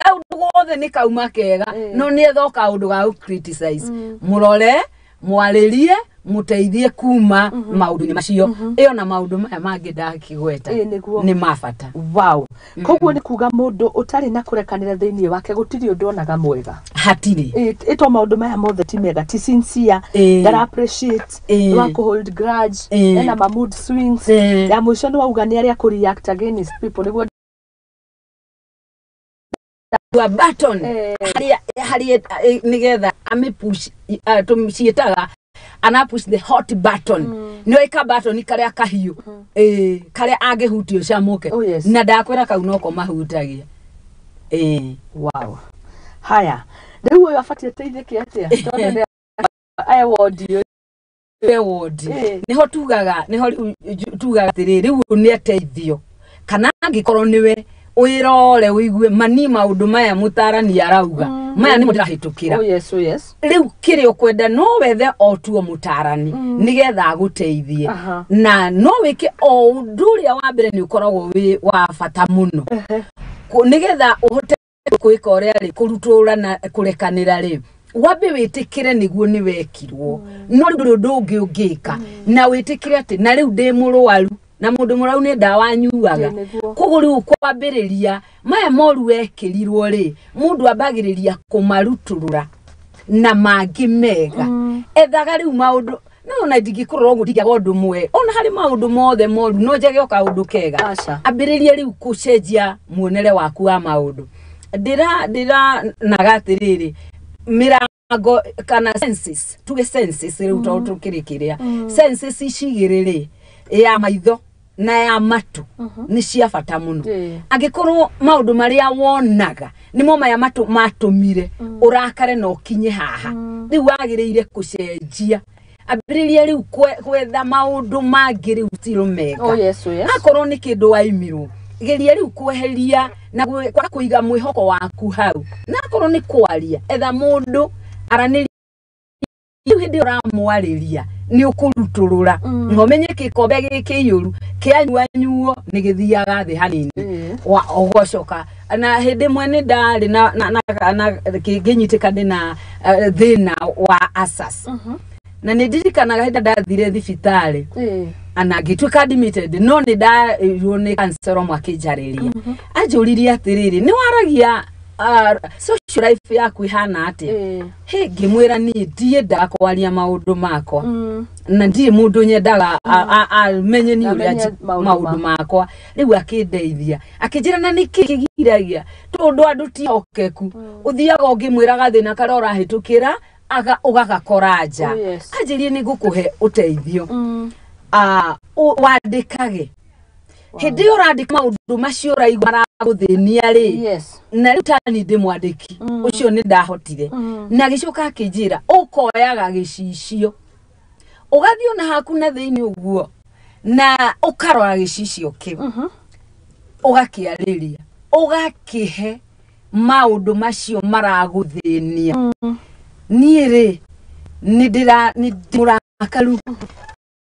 kaũndũ gothe nĩ kauma kega, no nĩ etha o kaũndũ ga gũ criticize. Mũrore, mwarĩrie, mũteithie kuma maũndũ-inĩ macio. Ĩyo na maũndũ maya mangĩ ndakĩgweta Ĩĩ, nĩguo. nĩ ma bata. Wow, koguo nĩ kuga mũndũ ũtarĩ na kũrekanĩra thĩinĩ wake gũtirĩ ũndũ onaga mwega. Hatirĩ. Ĩto maũndũ maya mothe ti mega, ti sincere, ndara appreciate, wa kũ hold grudge, ena ma mood swings, ya mũico nĩ wauga nĩ arĩa kũ react against people nĩguo. Kũigua button harĩa harĩa nĩgetha amĩpush, tũciĩtaga ana push the hot button. Nĩ ka button karĩa kahiũ, karĩa angĩhutio camũke. Oh, yes. Na ndakwĩra kau noko mahutagia. Wow, haya, rĩu ũyũ abatiĩ ateithĩke atĩa, tondũ nĩ aya wondi ũyũ? We wondi. Niho tugaga, niho rĩu tugaga atĩrĩrĩ, rĩu nĩ ateithio, kana angĩkorwo nĩwe wĩrore ũigue mani maũndũ maya mũtarani arauga, maya nĩmo ndĩrahĩtũkĩra. Oh yes, oh yes. Rĩu kĩrĩa ũkwenda no wethe o tuo mũtarani nĩgetha agũteithie. Na no wĩke o ũndũ ũrĩa wa mbere nĩ ũkoragwo wĩ wa bata mũno. Nĩgetha ũhote gwĩka ũrĩa rĩ kũrutũra na kũrekanĩra rĩ, wambe wĩtĩkĩre nĩguo nĩ wekirwo, no rĩu ndũrĩ ũndũ ũngĩ ũngĩka na wĩtĩkĩre atĩ na rĩu ndĩ mũrwaru, na mũndũ mũrwaru nĩ ndawa anyuaga. Koguo rĩu kwambĩrĩria maya moru wekĩrirwo rĩ, mũndũ ambagĩrĩria kũmarutũrũra na mangĩ mega. Ethaga rĩu maũndũ no ona ndingĩkũrora ũguo, ndingĩaga ũndũ mwega ona harĩ maũndũ mothe moru, no njage o kaũndũ kega. Aca. Ambĩrĩria rĩu kũcenjia muonere waku wa maũndũ. Ndĩra naga atĩrĩrĩ, mĩrango kana senses, tuge senses rĩu tondũ tũkĩrĩ kĩrĩa senses ici igĩrĩ rĩ, ya maitho na ya matũ, nĩ cia bata mũno. Angĩkorwo maũndũ marĩa wonaga nĩmo maya matũ matũmire ũrakare na ũkinye haha, rĩu wagĩrĩire kũcenjia. Ambĩrĩria rĩu gwetha maũndũ mangĩ rĩu tiro mega. Oh yes, oh yes. Akorwo nĩ kĩndũ waimirwo, geria rĩu kweheria na kwaga kũiga mwĩhoko waku hau. Na akorwo nĩ kwaria, etha mũndũ aranĩria. Rĩu hĩndĩ ĩyo ũramwarĩria nĩ ũkũrutũrũra na ũmenye gĩkombe gĩkĩ kĩiyũru kĩanyuanyuo nĩ gĩthiaga thĩ hanini. Wa ũgocoka na hĩndĩ ĩmwe nĩ ndarĩ na ngĩnyitĩka ndĩ na thĩna wa asas, na nĩ ndirikanaga hĩndĩ ndathire thibitarĩ ana ngĩtuĩka admitted, no nĩ ndairwo nĩ counselor ũmwe akĩnjarĩria, anjũririe atĩrĩrĩ, nĩ waragia, social life yaku ihana atĩa? Hĩ, ngĩmwĩra niĩ ndiendaga kwaria maũndũ makwa na ndirĩ mũndũ nyendaga amenye niĩ ũrĩa Amenye maũndũ maũndũ makwa. Rĩu akĩndeithia, akĩnjĩra na nĩkĩ kĩgiragia, tondũ andũ ti hokeku, ũthiaga ũngĩmwĩra gathĩna karĩa ũrahĩtũkĩra ũgagakora nja. Oh, yes. Anjĩrie nĩ ngũkũhe ũteithio. Wandĩkage hĩndĩ ĩyo ũrandĩka maũndũ macio ũraigua maragũthĩnia rĩ. Na rĩu tani ndĩ mwandĩki ũcio nĩ ndahotire. Na agĩcoka akĩnjĩra ũkoyaga gĩcicio, ũgathiĩ ona haku na thĩinĩ ũguo, na ũkarora gĩcicio kĩu, ũgakĩarĩria, ũgakĩhe maũndũ macio maragũthĩnia. Niĩ rĩ, nĩ ndĩra nĩ mũrakaru.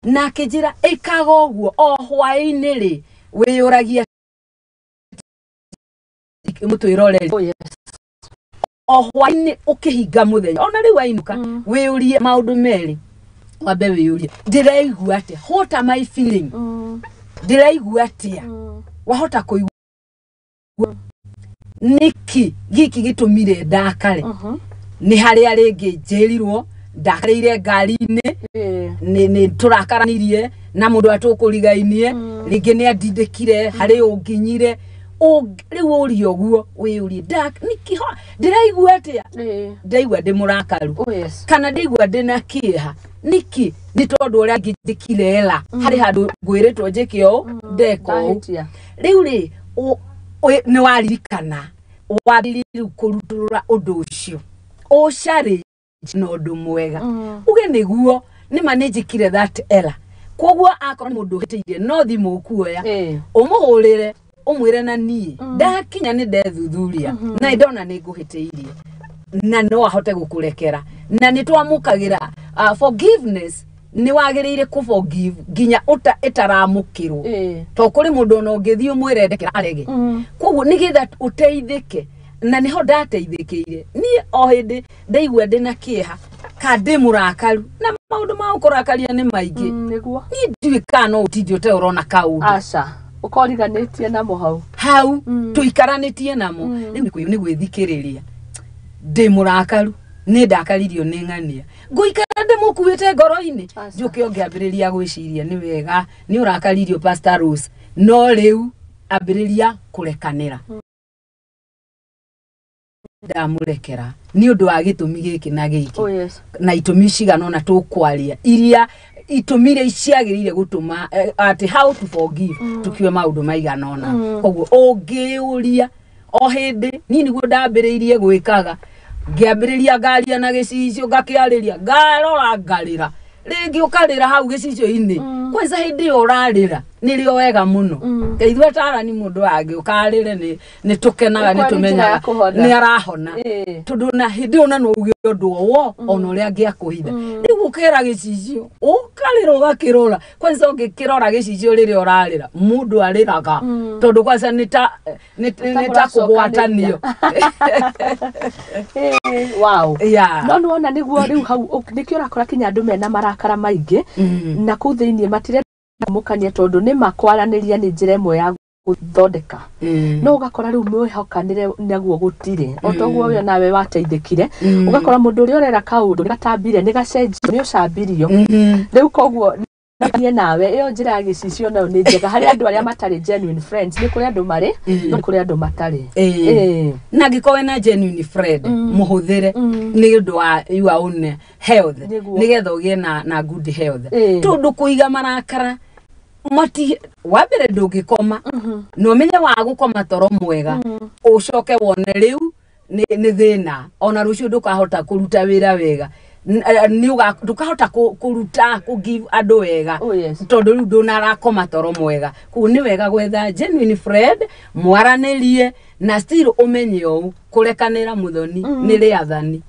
Na akĩnjĩra ĩkaga ũguo o hwaĩ-inĩ rĩ, wĩyũragia mũtwĩroreri. Oh yes. O hwaĩ-inĩ ũkĩhinga mũthenya, ona rĩu wainũka, wĩyũrie maũndũ merĩ. Wambe wĩyũrie, ndĩraigua atĩa? What am I feeling? Ndĩraigua atĩa? Wahota kũigua nĩkĩ gĩkĩ gĩtũmire ndakare? Nĩ harĩa rĩngĩ njĩrirwo ndakarĩire ngari-inĩ, nĩ tũrakaranirie na mũndũ atũkũrigainie, rĩngĩ nĩ andindĩkire harĩ ũnginyire. Rĩu ũrie ũguo, wĩyũrie nĩkĩ ndĩraigua atĩa? Ndaigua ndĩ mũrakaru Oh yes. kana ndaigua ndĩna kĩeha nĩkĩ? Nĩ tondũ ũrĩa ngĩnjĩkire ela harĩ handũ ngwĩrĩtwo njĩke ũũ, ndeka ũũ. Ndahĩtia. Rĩu rĩ, nĩ waririkana wambĩrĩria rĩu kũrutũrũra ũndũ ũcio, ũcarĩ na ũndũ mwega, uge nĩguo nĩma nĩ njĩkire that error. Koguo akorwo nĩ mũndũ ũhĩtĩirie, no thimũ ũkuoya, ũmũhũrĩre, ũmwĩre na niĩ ndakinya nĩ ndethuthuria na nĩ ndona nĩ ngũhĩtĩirie, na no ahote gũkũrekera. Na nĩ twamũkagĩra forgiveness, nĩ wagĩrĩire kũ forgive nginya ĩtaramũkĩrwo, to kũrĩ mũndũ ona ũngĩthiĩ ũmwĩre ndekera arege. Koguo nĩgetha ũteithĩke, na nĩho ndateithĩkĩire niĩ, o hĩndĩ ndaigua ndĩna kĩeha ka ndĩ mũrakaru, na maũndũ ma gũkũrakaria nĩ maingĩ. Nĩguo. Niĩ ndiũĩ kana no ũtinde ũte ũrona kaũndũ. Aca, ũkoriganĩtie namo hau. Hau tũikaranĩtie namo. Rĩu nĩ gwĩthikĩrĩria, ndĩ mũrakaru, nĩ ndakaririo nĩ ng'ania, ngũikara ndĩmũkuĩte ngoro-inĩ. Aca. Njũke ũngĩambĩrĩria gwĩciria nĩ wega nĩ ũrakaririo Pastor Rose, no rĩu ambĩrĩria kũrekanĩra. Ndamũrekera nĩ ũndũ wa gĩtũmi gĩkĩ na gĩkĩ. Oh yes. Na itũmi cigana ũna tũkwaria iria itũmi iria ciagĩrĩire gũtũma atĩ how to forgive, tukiwe maũndũ maigana ũna. Koguo ũngĩũria o hĩndĩ niĩ nĩguo ndambĩrĩirie gwĩkaga, ngĩambĩrĩria ngaria na gĩcicio, ngakĩarĩria, ngarora, ngarĩra rĩngĩ, ũkarĩra hau gĩcicio-inĩ. Kwanza hĩndĩ ĩyo ũrarĩra nĩrĩo wega mũno. Ithuĩ atarani mũndũ angĩũka arĩre nĩ tũkenaga, nĩ Nĩ njĩra tũmenyaga ya kũhona. Nĩ arahona. Tondũ na hĩndĩ ĩyo na no uge ũndũ o wo ona ũrĩa angĩakũhitha. Rĩu ũkera gĩcicio, ũkarĩra, ũgakĩrora. Kwanza ũngĩkĩrora gĩcicio rĩrĩa ũrarĩra, mũndũ arĩraga tondũ kwanza nĩ ta kũgwatanio. Wow. Yeah. No nĩwona nĩguo rĩu hau nĩkĩo ũrakora kinya andũ mena marakara maingĩ na kũu thĩiniĩ matirenda mũkania, tondũ nĩ makwaranĩria nĩ njĩra ĩmwe ya gũthondeka. No ũgakora rĩu mwĩhokanĩre naguo gũtirĩ, o toguo we nawe wateithĩkire. Ũgakora mũndũ ũrĩa ũrera kaũndũ nĩ gatambire, nĩ gacenjio, nĩ ũcambirio. Rĩu koguo niĩ nawe ĩyo njĩra ya gĩcicio nayo nĩ njega harĩ andũ arĩa matarĩ genuine friends. Nĩ kũrĩ andũ marĩ, no nĩ kũrĩ andũ matarĩ. Na angĩkorwo wĩna genuine friend, mũhũthĩre nĩ ũndũ wa your own health, nĩgetha ũgĩe na good health. Tondũ kũiga marakara mati wa mbere ndũngĩkoma, na ũmenye wa gũkoma toro mwega, ũcoke wone rĩu nĩ thĩna. Ona rũciũ ndũkahota kũruta wĩra wega. Ndũkahota kũruta kũ give andũ wega. Oh, yes. Tondũ rĩu ndũnarakoma toro mwega. Koguo nĩ wega gwetha genuine friend mwaranĩrie, na still ũmenye ũũ, kũrekanĩra, mũthoni, nĩ rĩathani.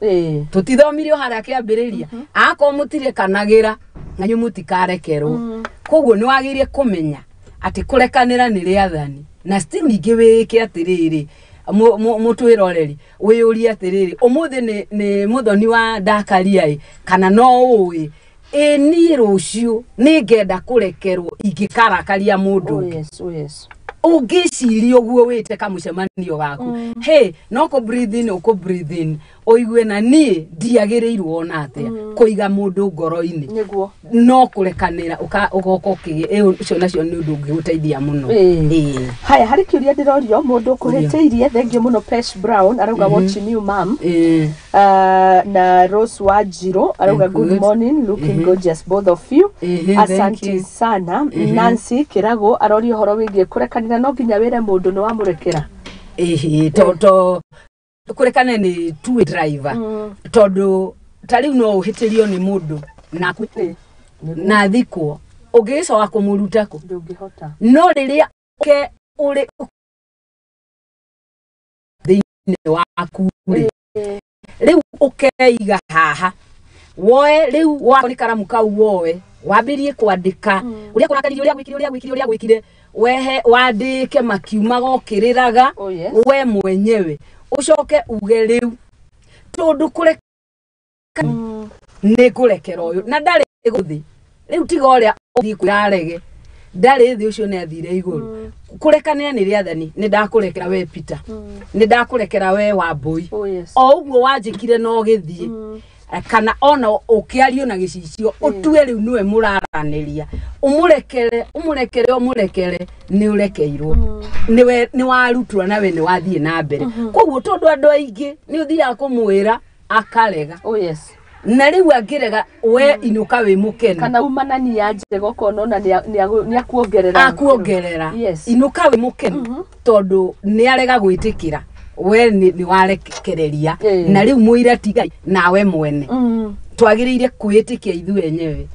Tũtithomire o harĩa kĩambĩrĩria, akorwo mũtirekanagĩra nanyu mũtikarekerwo. Koguo nĩ wagĩrĩire kũmenya atĩ kũrekanĩra nĩ rĩathani. Na still ningĩ wĩke atĩrĩrĩ, mũtwĩroreri, wĩyũrie atĩrĩrĩ, ũmũthĩ nĩ mũthoni wa ndakaria ĩ kana no ũĩ ĩ niĩ rũciũ nĩ ngenda kũrekerwo ingĩkarakaria mũndũ ũngĩ. Yes, oh yes. Ũngĩciria ũguo, wĩte kamũcemanio gaku, hey, no kũ breathe in, ũkũ breathe in, ũigue na niĩ ndiagĩrĩirwo ona atĩa kũiga mũndũ ngoro-inĩ. No kũrekanĩra ũgoka ũkĩgĩ ĩyo, ũcio nacio nĩ ũndũ ũngĩgũteithia mũno. Haya, harĩ kĩũria ndĩrorio mũndũ ũkũhĩtĩirie. Thank you mũno. Pesh Brown arauga, "Watching you, mam." Na Rose Wanjiru arauga, "Good Good. morning, looking gorgeous, both of you." Thank Asante you. sana. Nancy Kirago aroria ũhoro wĩgiĩ kũrekanĩra, no nginya wĩre mũndũ nĩ wamũrekera? Ĩhĩ, to kũrekane nĩ two driver, tondũ ta rĩu no ũhĩtĩrio nĩ mũndũ na na thikwo ũngĩgĩcoka kũmũruta kũ? Ndũngĩhota. No rĩrĩa ke ũrĩ thĩinĩ waku rĩ, rĩu ũkeiga haha, woe rĩu wako nĩ karamu kau, woe wambĩrie kwandĩka ũrĩa kũrakaririe, ũrĩa gwĩkire, ũrĩa gwĩkire, ũrĩa gwĩkire, wehe wandĩke makiumaga ũkĩrĩraga. Oh yes. We mwenyewe ũcoke uge rĩu tondũ kũreka nĩ ngũrekera ũyũ na ndarĩ gũthĩ rĩu, tiga ũrĩa ũthiĩ kwĩra arege ndarĩ thĩ, ũcio nĩ athire igũrũ. Kũrekanĩra nĩ rĩathani. Nĩ ndakũrekera we Peter, nĩ ndakũrekera we Wambũi. Oh yes. O ũguo wanjĩkire no gĩthiĩ kana ona ũkĩario na gĩcicio, ũtue rĩu nĩwe mũraranĩria, ũmũrekere, ũmũrekere, ũmũrekere, nĩ ũrekeirwo, nĩwe nĩ warutura nawe nĩ wathiĩ na mbere. Koguo tondũ andũ aingĩ nĩ ũthiaga kũmwĩra akarega. Oh yes. Na rĩu angĩrega, we inũka wĩ mũkenu. Kana umanania njega, ũkona ona nĩ akuongerera. Akuongerera. Inũka wĩ mũkenu tondũ nĩ arega gwĩtĩkĩra we nĩ warekereria. Na rĩu mũira ti Ngai nawe mwene. Twagĩrĩire kwĩĩtĩkia ithuĩ enyewe.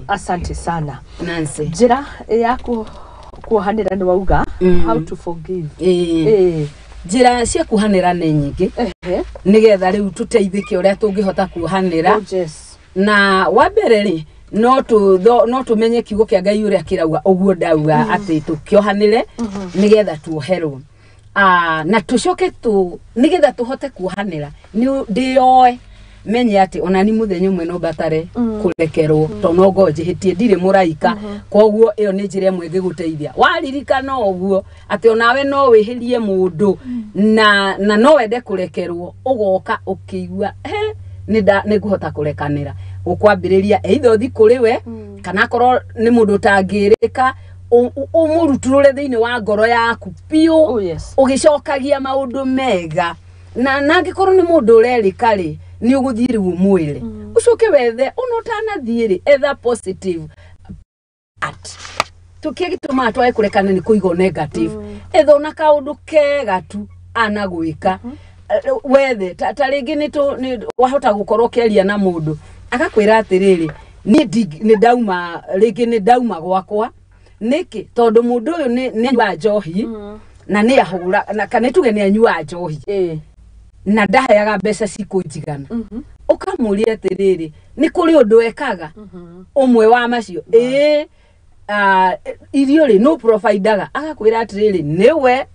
Asante sana. Nancy. Njĩra ya kuohanĩra nĩ wauga, how to forgive. Njĩra cia kuohanĩra nĩ nyingĩ, nĩgetha rĩu tũteithĩke ũrĩa tũngĩhota kuohanĩra. Oh yes. Na wa mbere rĩ, no tũmenye kiugo kĩa Ngai ũrĩa kĩrauga, ũguo ndauga atĩ tũkĩohanĩre nĩgetha tuoherwo. Na tũcoke tũ nĩgetha tũhote kuohanĩra nĩ ndĩyoe menye atĩ ona ni mũthenya ũmwe no mbatare kũrekerwo, to no ngorwo njĩhĩtie, ndirĩ mũraika. Koguo ĩyo nĩ njĩra ĩmwe ĩngĩgũteithia waririkana ũguo atĩ onawe no wĩhĩrie mũndũ na no wende kũrekerwo, ũgoka ũkĩigua he nĩ ngũhota kũrekanĩra. Ũkwambĩrĩria either ũthi kũrĩ we, kana akorwo nĩ mũndũ ũtangĩrĩka, ũmũrutũrũre thĩinĩ wa ngoro yaku biũ. Oh yes. Ũgĩcokagia maũndũ mega Na angĩkorwo nĩ mũndũ ũrerĩka rĩ, nĩ ũgũthiĩ rĩu ũmwĩre. Ũcoke wethe ona ũtanathiĩ rĩ, etha positive art. Tũkĩe gĩtũmaga twage kũrekana nĩ kũigwo negative. Etha ona kaũndũ kega tu anagwĩka. Wethe ta rĩngĩ nĩ wahota gũkorwo ũkĩaria na mũndũ agakwĩra atĩrĩrĩ, niĩ nĩ ndauma rĩngĩ, nĩ ndauma gwakwa nĩkĩ, tondũ mũndũ ũyũ nĩ anyuaga njohi na nĩ ahũra na kana tuge nĩ anyuaga njohi na ndaheaga mbeca cikũnjigana. Ũkamũria atĩrĩrĩ, nĩ kũrĩ ũndũ ekaga ũmwe wa macio? Ĩĩ, irio rĩ, no providaga. Agakwĩra atĩrĩrĩ, nĩwe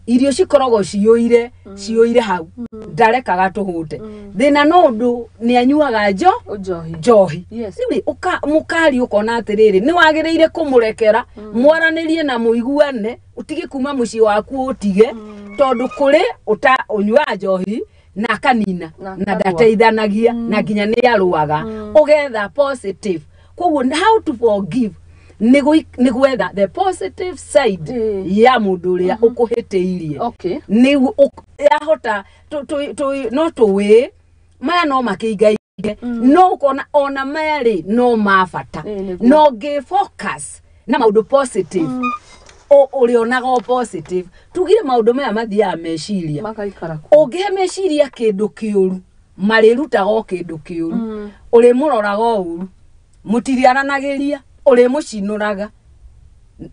irio cikoragwo ciyũire hau, ndarekaga tũhũte. Thĩna no ũndũ nĩ anyuaga njohi. Rĩu mũkari ũkona atĩrĩrĩ, nĩ wagĩrĩire kũmũrekera, mwaranĩrie na mũiguane, ũtige kuma mũciĩ waku ũtige, tondũ kũrĩ ũnyuaga njohi na akanina na ndateithanagia na nginya nĩ arũaga. Ũgetha positive. Koguo how to forgive nĩ gwetha the positive side ya mũndũ ũrĩa ũkũhĩtĩirie. Nĩ yahota no tũwĩ maya no makĩingainge, no ũkona ona maya rĩ no ma bata, no ngĩ focus na maũndũ positive, ũrĩonaga o positive. Tugire maũndũ maya mathiaga meciria, ũngĩhe meciria kĩndũ kĩũru, marĩrutaga o kĩndũ kĩũru, ũrĩmũroraga o ũru, mũtiriaranagĩria, ũrĩmũcinũraga.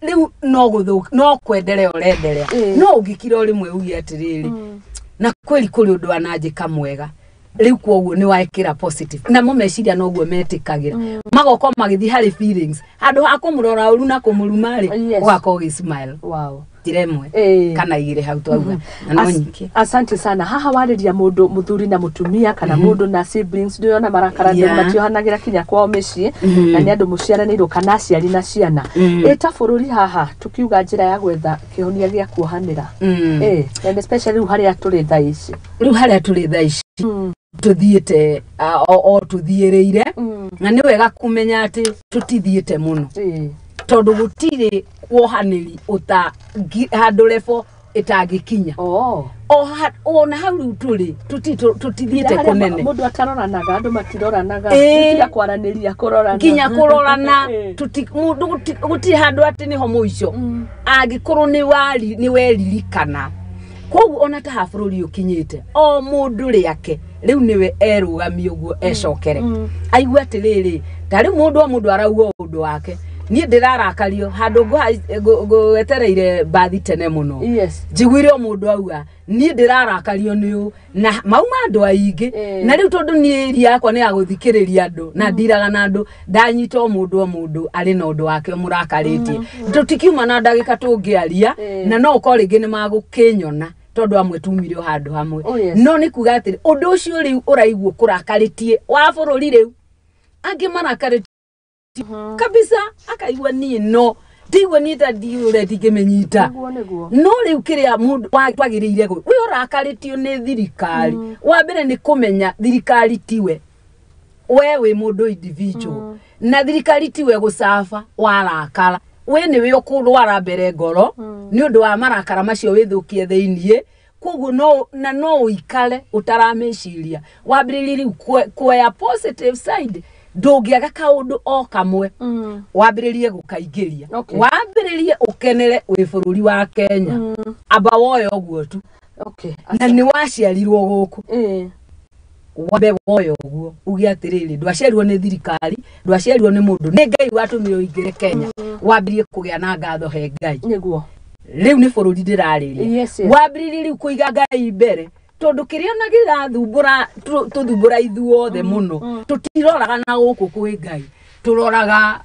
Rĩu no gũthũka, no kwenderea ũrenderea. No ũngĩkira o rĩmwe uge atĩrĩrĩ, na kweli kũrĩ ũndũ ananjĩka mwega, rĩu kwoguo nĩ waĩkĩra positive. Namo meciria noguo metĩkagĩra, magoka magĩthiĩ harĩ feelings, handũ ha kũmũrora ũru na kũmũruma rĩ, ũgakorwo ũgĩ smile. Wow. Njĩra ĩmwe kana igĩrĩ hau twauga na no nyingĩ. Asante sana. Haha warĩria mũndũ mũthuri na mũtumia kana mũndũ na siblings, ndĩrona marakara matiohanagĩra kinya kwao mĩciĩ, na nĩ andũ mũciaranĩirwo kana aciari na ciana. Ĩta bũrũri haha tukiuga njĩra ya gwetha kĩhonia gĩa kuohanĩra. And especially rĩu harĩa tũrĩ thaa ici. Rĩu harĩa tũrĩ thaa ici tũthiĩte o tũthiĩrĩire, na nĩ wega kũmenya atĩ tũtithiĩte mũno, tondũ gũtirĩ wohanĩri handũ level ĩtangĩkinya. Ona hau rĩu tũrĩ tũtithiĩte kũnene, mũndũ ataroranaga, andũ matiroranaga, nginya kwaranĩria kũrorana, nginya kũrorana, mũndũ gũtirĩ handũ atĩ nĩho mũico, angĩkorwo nĩ weririkana. Koguo ona ta ha bũrũri ũkinyĩte, o mũndũ rĩake rĩu nĩwe erũgamie ũguo ecokere, aigue atĩrĩrĩ, ta rĩu mũndũ o mũndũ arauga ũndũ wake, niĩ ndĩrarakario handũ ngwetereire mbathi tene mũno, njiguire o mũndũ auga niĩ ndĩrarakario nĩ ũ, na mauma andũ aingĩ, na rĩu tondũ niĩ area yakwa nĩ ya gũthikĩrĩria andũ na ndiraga na andũ, ndanyita o mũndũ o mũndũ arĩ na ũndũ wake ũmũrakarĩtie, tũtikiuma na ndagĩka tũngĩaria, na no ũkorwo rĩngĩ nĩ magũkĩnyona tondũ amwe tumire o handũ hamwe. No nĩ kuga atĩrĩ, ũndũ ũcio rĩu ũraigua kũrakarĩtie wa bũrũri rĩu, angĩ marakarĩtie kabisa, akaigua niĩ no ndigua niĩ ta ndiũre ndingĩmĩnyita. No rĩu kĩrĩa mũndũ twagĩrĩire we ũrakarĩtio nĩ thirikari, wa mbere nĩ kũmenya thirikari tiwe, we wĩ mũndũ individual, na thirikari tiwe gũcaba warakara, we nĩwe ũkũrwara mbere ngoro nĩ ũndũ wa marakara macio wĩthũkie thĩiniĩ. Koguo no na no ũikare ũtarameciria, wambĩrĩrie rĩu kuoya positive side, ndũngĩaga kaũndũ o kamwe, wambĩrĩrie gũkaingĩria, wambĩrĩrie ũkenere wĩ bũrũri wa Kenya, amba woye ũguo tu. Na nĩ waciarirwo gũkũ, wambe woye ũguo uge atĩrĩrĩ, ndwaciarirwo nĩ thirikari, ndwaciarirwo nĩ mũndũ, nĩ Ngai watũmire ũingĩre Kenya, wambĩrĩrie kũgĩa na ngatho he Ngai. Nĩguo rĩu nĩ bũrũri ndĩrarĩria, wambĩrĩrie rĩu kũiga Ngai mbere, tondũ kĩrĩa ona gĩrathumbũra tũthumbũra ithuothe mũno, tũtiroraga na gũkũ kwĩ Ngai, tũroraga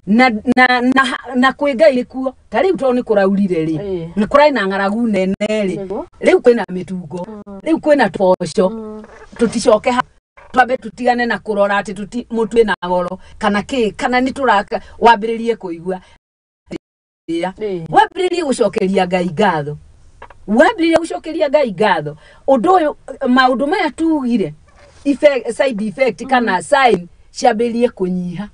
na kwĩ Ngai nĩkuo. Ta rĩu tondũ nĩ kũraurire rĩ, nĩ kũrarĩ na ng'aragu nene rĩ, rĩu kwĩna mĩtungo, rĩu kwĩna tũboco, tũticoke twambe tũtigane na kũrora atĩ mũtu wĩna goro kana kĩ, kana nĩ tũraka, wambĩrĩrie kũigua, wambĩrĩrie gũcokeria Ngai ngatho, wambĩrĩrie gũcokeria Ngai ngatho. Ũndũ ũyũ, maũndũ maya tugire side effect kana sign ciambĩrĩrie kũnyiha,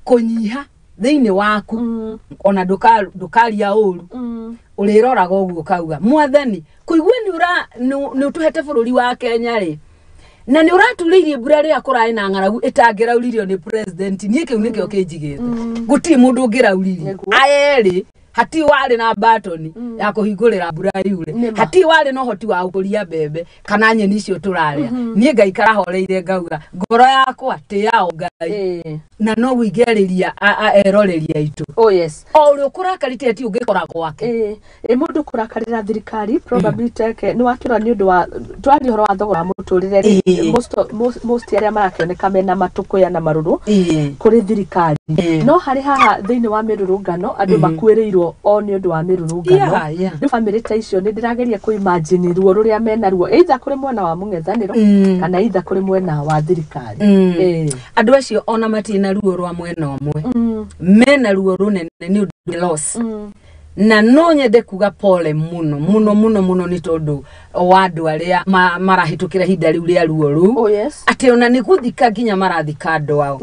kũnyiha. Thĩinĩ waku ona ndũkaria ũru, ũrĩroraga ũguo ũkauga mwathani kũigue nĩ ũtũhete bũrũri wa Kenya rĩ, na nĩ ũraturĩirie mbura rĩrĩa kũrarĩ na ng'aragu ĩtangĩrauririo nĩ president. Niĩ kĩu nĩkĩo kĩnjigĩte, gũtirĩ mũndũ ũngĩrauririe. Aya erĩ hatirĩ warĩ na batoni ya kũhingũrĩra mbura yure, hatirĩ warĩ na ũhoti wa gũkũria mbembe kana nyeni icio tũrarĩa. Niĩ ngaikara horeire ngauga ngoro yakwa tĩ yao Ngai, na no ingĩarĩria eroreri aitũ. Oh yes. O ũrĩa ũkũrakarĩte ti ũngĩkora gwake. Mũndũ kũrakarĩra thirikari probably teke nĩ watũra nĩ ũndũ wa twaria ũhoro wa thogora wa mũtũrĩre rĩ, most arĩa marakĩoneka mena matũkũya na marũrũ kũrĩ thirikari, no harĩ haha thĩinĩ wa mĩrũrũngano andũ makuĩrĩirwo o nĩ ũndũ wa mĩrũrũngano. Rĩu bamĩrĩ ta icio nĩ ndĩrageria kũ-imagine ruo rũrĩa mena ruo, either kũrĩ mwena wa mũng'ethanĩro kana either kũrĩ mwena wa thirikari. Andũ acio ona matirĩ na ruo rwa mwena ũmwe, mena ruo rũnene nĩ ũndũ loss. Na no nyende kuga pole mũno mũno mũno mũno nĩ tondũ wa andũ arĩa marahĩtũkĩra ihinda rĩu rĩa ruo rũu. Oh yes. Atĩ ona nĩ gũthika nginya marathika andũ ao.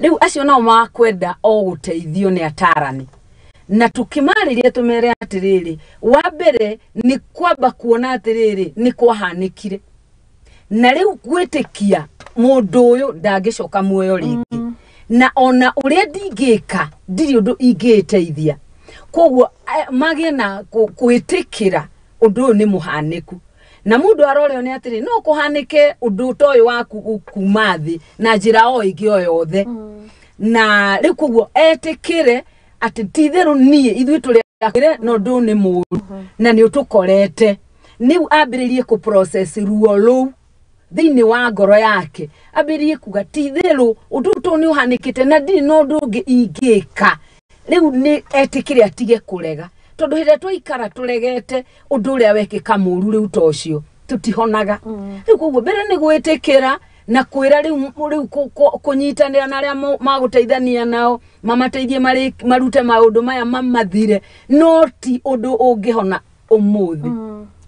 Rĩu acio nao makwenda o gũteithio nĩ atarani, na tũkĩmarĩria tũmere atĩrĩrĩ, wa mbere nĩ kwamba kuona atĩrĩrĩ nĩ kwahanĩkire, na rĩu gwĩtĩkia mũndũ ũyũ ndangĩcoka muoyo rĩngĩ, na ona ũrĩa ndingĩka ndirĩ ũndũ ingĩteithia. Koguo magĩe na gwĩtĩkĩra ũndũ ũyũ nĩ mũhanĩku, na mũndũ aroreo nĩ atĩrĩ no kũhanĩke ũndũ ta ũyũ waku kuma thĩ na njĩra o ĩngĩ o yothe. Na rĩu koguo etĩkĩre atĩ ti itherũ niĩ ithuĩ tũrĩ akĩre no ũndũ nĩ mũũru na nĩ ũtũkorete. Rĩu ambĩrĩrie kũ process ruo rũu thĩinĩ wa ngoro yake, ambĩrĩrie kuga ti itherũ ũndũ ũyũ nĩ ũhanĩkĩte na ndirĩ na ũndũ ũngĩ ingĩka. Rĩu nĩ etĩkĩre atige kũrega, tondũ hĩndĩ ĩrĩa twaikara tũregete ũndũ ũrĩa wekĩka mũũru rĩu ta ũcio tũtihonaga. Rĩu koguo mbere nĩ gwĩtĩkĩra na kwĩra rĩu kũnyitanĩra na arĩa magũteithania nao mamateithie marute maũndũ maya mamathire, no ti ũndũ ũngĩhona ũmũthĩ.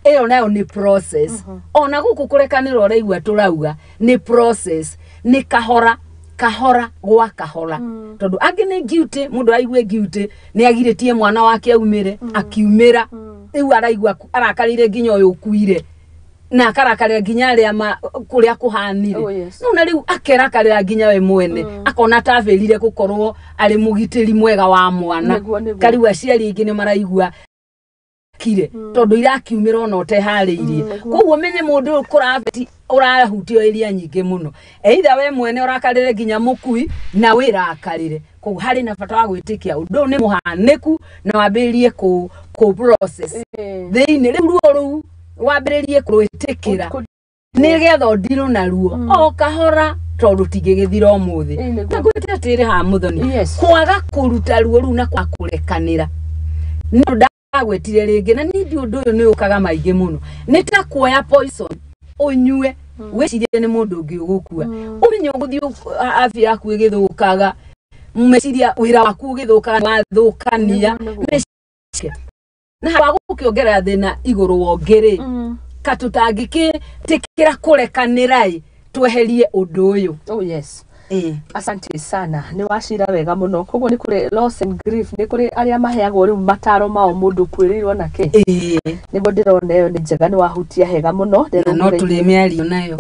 Ĩyo nayo nĩ process. Ona gũkũ kũrekanĩra ũraigua tũrauga nĩ process, nĩ kahora kahora gwa kahora, tondũ angĩ nĩ guilty, mũndũ aigue guilty nĩ agirĩtie mwana wake aumĩre, akiumĩra rĩu araigua arakarĩire nginya ũyũ ũkuire, na akarakarĩra nginya arĩa kũrĩa kũhanire. Oh, yes. No na rĩu akerakarĩra nginya we mwene, akona tabĩrire gũkorwo arĩ mũgitĩri mwega wa mwana. Kariu aciari aingĩ nĩ maraigua kire tondũ irakiumĩra ona ũteharĩirie. Koguo menye mũndũ ũyũ ũrahutio area nyingĩ mũno, either we mwene ũrakarĩre nginya mũkui na wĩrakarĩre. Koguo harĩ na bata wa gwĩtĩkia ũndũ ũyũ nĩ mũhanĩku na wambĩrĩrie kũ process thĩinĩ. Rĩu ruo rũu wambĩrĩrie kũrwĩtĩkĩra nĩgetha ũndirwo na ruo o kahora, tondũ tingĩgĩthira ũmũthĩ. Na ngwĩte atĩrĩ haha Mũthoni, kwaga kũruta ruo rũu na kwaga kũrekanĩra nĩ ũndũ ndagwĩtire rĩngĩ, na niĩ ndi ũndũ ũyũ nĩ ũkaga maingĩ mũno, nĩ ta kuoya poison ũnyue wĩcirie nĩ mũndũ ũngĩ ũgũkua, ũmenye ũgũthiĩ afya yaku ĩgĩthũkaga, meciria wĩra waku ũgĩthũkaga, wathũkania meciria na wa gũkĩongerera thĩna igũrũ wa ũngĩ rĩ, katũtangĩkĩtĩkĩra kũrekanĩra tweherie ũndũ ũyũ. Oh yes. Asante sana, nĩ wacira wega mũno. Koguo nĩ kũrĩ loss and grief, nĩ kũrĩ arĩa maheagwo rĩu mataro mao mũndũ ũkuĩrĩirwo nake. Nĩguo ndĩrona ĩyo nĩ njega, nĩ wahutia hega mũno. No tũrĩ mĩario nayo.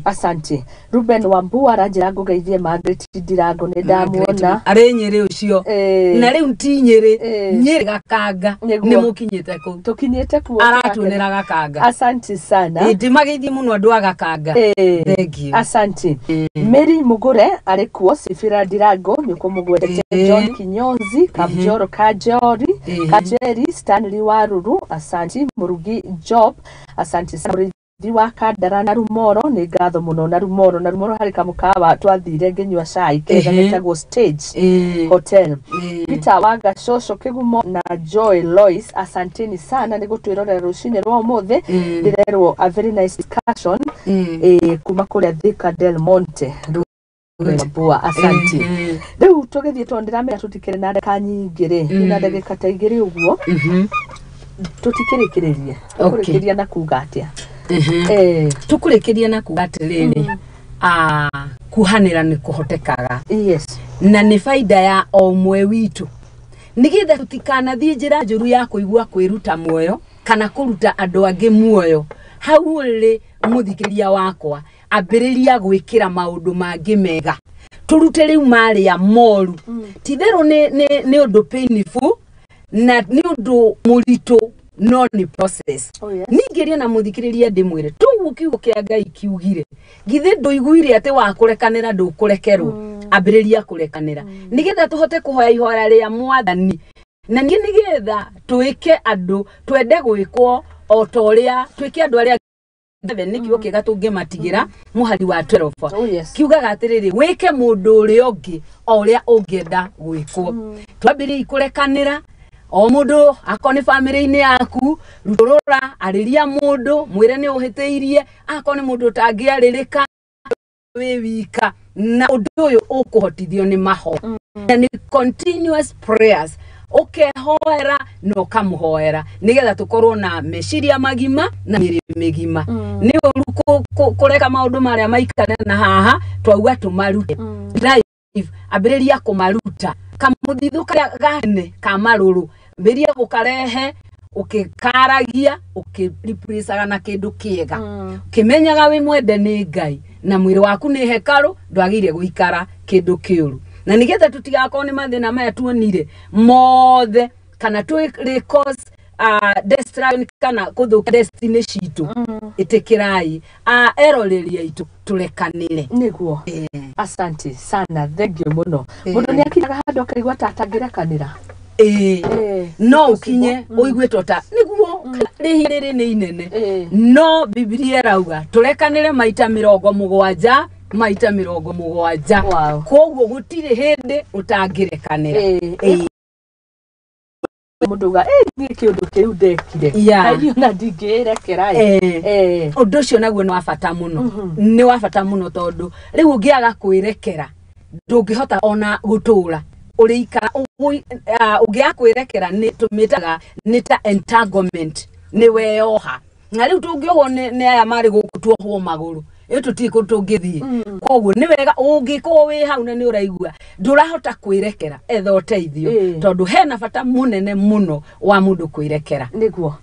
Asante. Ruben Wambua aranjĩra ngũgeithie Margaret Ndirango, nĩ ndamuona. Arĩ Nyĩrĩ ũcio. Na rĩu ti Nyĩrĩ, Nyĩrĩ Gakanga nĩ mũkinyĩte kũu. Tũkinyĩte kuo. Aratuonera Gakanga. Asante sana. Ndĩmageithie mũno andũ a Gakanga. Thank you. Asante. Mary Mugure arĩ kuo, Sifira Ndirango nĩ ũkũmũgwetete, John Kinyozi, Kamjoro Kajori, Kajeri, Stanley Waruru, asante. Murugi Job, asante sana. Mũrĩithi wa Kandara na Rumoro, nĩ ngatho mũno. Na Rumoro, na Rumoro harĩ kamũkawa twathire ngĩnyua cai kega getagwo Stage Hotel. Peter Wanga Coco Kĩgumo na Joy Lois, asanteni sana nĩ gũtwĩrorera rũcinĩ rwa ũmũthĩ. Ndĩrerwo a very nice discussion kuma kũrĩa Thika Del Monte. Mbua, asante. Rĩu tũgĩthiĩ tondũ ndĩramenya tũtikĩrĩ na ndagĩka nyingĩ rĩ, na ndagĩka ta igĩrĩ ũguo, tũtikĩrĩkĩrĩrie. Tũkũrĩkĩria na kuga atĩa? Tũkũrĩkĩria na kuga atĩrĩrĩ, kuhanĩra nĩ kũhotekaga. Yes. Na nĩ baida ya o ũmwe witũ, nĩgetha tũtikanathiĩ njĩra njũru ya kũigua kwĩruta muoyo kana kũruta andũ angĩ muoyo. Hau ũrĩ mũthikĩrĩria wakwa, ambĩrĩria gwĩkĩra maũndũ mangĩ mega, tũrute rĩu marĩa moru. Titherũ nĩ ũndũ painful na nĩ ũndũ mũritũ, no nĩ process. Oh, yes. Ningĩria na mũthikĩrĩria ndĩmwĩre toguo kiugo kĩa Ngai kiugire, githĩ ndũiguire atĩ wakũrekanĩra ndũkũrekerwo? Ambĩrĩria kũrekanĩra nĩgetha tũhote kũhoya ihoya rĩa Mwathani, na ningĩ nĩgetha twĩke andũ twende gwĩkwo o ta ũrĩa twĩke andũ arĩa angĩ. Nĩ kiugo kĩega tũngĩmatigĩra mũhari wa 12. Oh, yes. Kiugaga atĩrĩrĩ, wĩke mũndũ ũrĩa ũngĩ o ũrĩa ũngĩenda gwĩkwo. Twambĩrĩrie kũrekanĩra o mũndũ, akorwo nĩ bamĩrĩ-inĩ yaku, rutũrũra, arĩria mũndũ, mwĩre nĩ ũhĩtĩirie. Akorwo nĩ mũndũ ũtangĩarĩrĩka wĩ wika, na ũndũ ũyũ ũkũhotithio nĩ mahoya na nĩ continuous prayers, ũkehoera na ũkamũhoera nĩgetha tũkorwo na meciria magima na mĩĩrĩ mĩgima. Nĩ ũru kũreka maũndũ marĩa maikare na haha twauga tũmarute live. Ambĩrĩria kũmaruta kamũthithũ karĩa gatene ka marũrũ, ambĩrĩria gũkarehe ũkĩkaragia, ũkĩreplacaga na kĩndũ kĩega, ũkĩmenyaga wĩ mwende nĩ Ngai na mwĩrĩ waku nĩ hekarũ, ndwagĩrĩire gũikara kĩndũ kĩũru. Na nĩgetha tũtigakorwo nĩ mathĩna maya tuonire mothe kana twĩ cause destruction kana kũthũkia destiny citũ, ĩtĩkĩrai eroreri aitũ tũrekanĩre. Nĩguo. Asante sana, thank you mũno. Mũndũ nĩ akinyaga handũ akaigua ta atangĩrekanĩra. Ĩĩ, no ũkinye ũiguĩtwo ta nĩguo rĩhia rĩrĩ nĩ inene, no Bibilia ĩrauga tũrekanĩre maita 70 maita 70. Koguo gũtirĩ hĩndĩ ũtangĩrekanĩra. Mũndũ uga niĩ kĩũndũ kĩu ndekire, niĩ ona ndingĩĩrekera. Ũndũ ũcio naguo nĩ wa bata mũno, nĩ wa bata mũno, tondũ rĩu ũngĩaga kwĩrekera ndũngĩhota ona gũtũra ũrĩikara. Ũngĩaga kwĩrekera nĩ tũmĩtaga nĩ ta entanglement, nĩ weyoha. Na rĩu tũngĩohwo nĩ aya marĩ gũkũ, tuohwo magũrũ ĩ tũtirĩ kũndũ tũngĩthiĩ. Koguo nĩ wega ũngĩkorwo wĩ hau na nĩ ũraigua ndũrahota kwĩrekera, etha ũteithio, tondũ hena bata mũnene mũno wa mũndũ kwĩrekera. Nĩguo.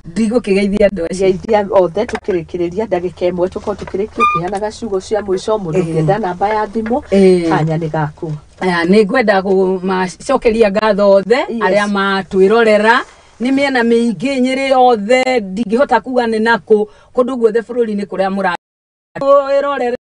Ndigũkĩgeithia andũ acio. Geithia othe tũkĩrĩkĩrĩria, ndagĩka 1 tũkorwo tũkĩrĩkia, ũkĩheanaga ciugo cia mũico. Mũndũ ũngĩenda namba ya thimũ, kanya nĩ gaku. Aya, nĩ ngwenda kũmacokeria ngatho othe arĩa matwĩrorera nĩ mĩena mĩingĩ, Nyĩrĩ yothe, ndingĩhota kuga nĩ nakũ, kũndũ guothe bũrũri-inĩ kũrĩa mũratwĩrorera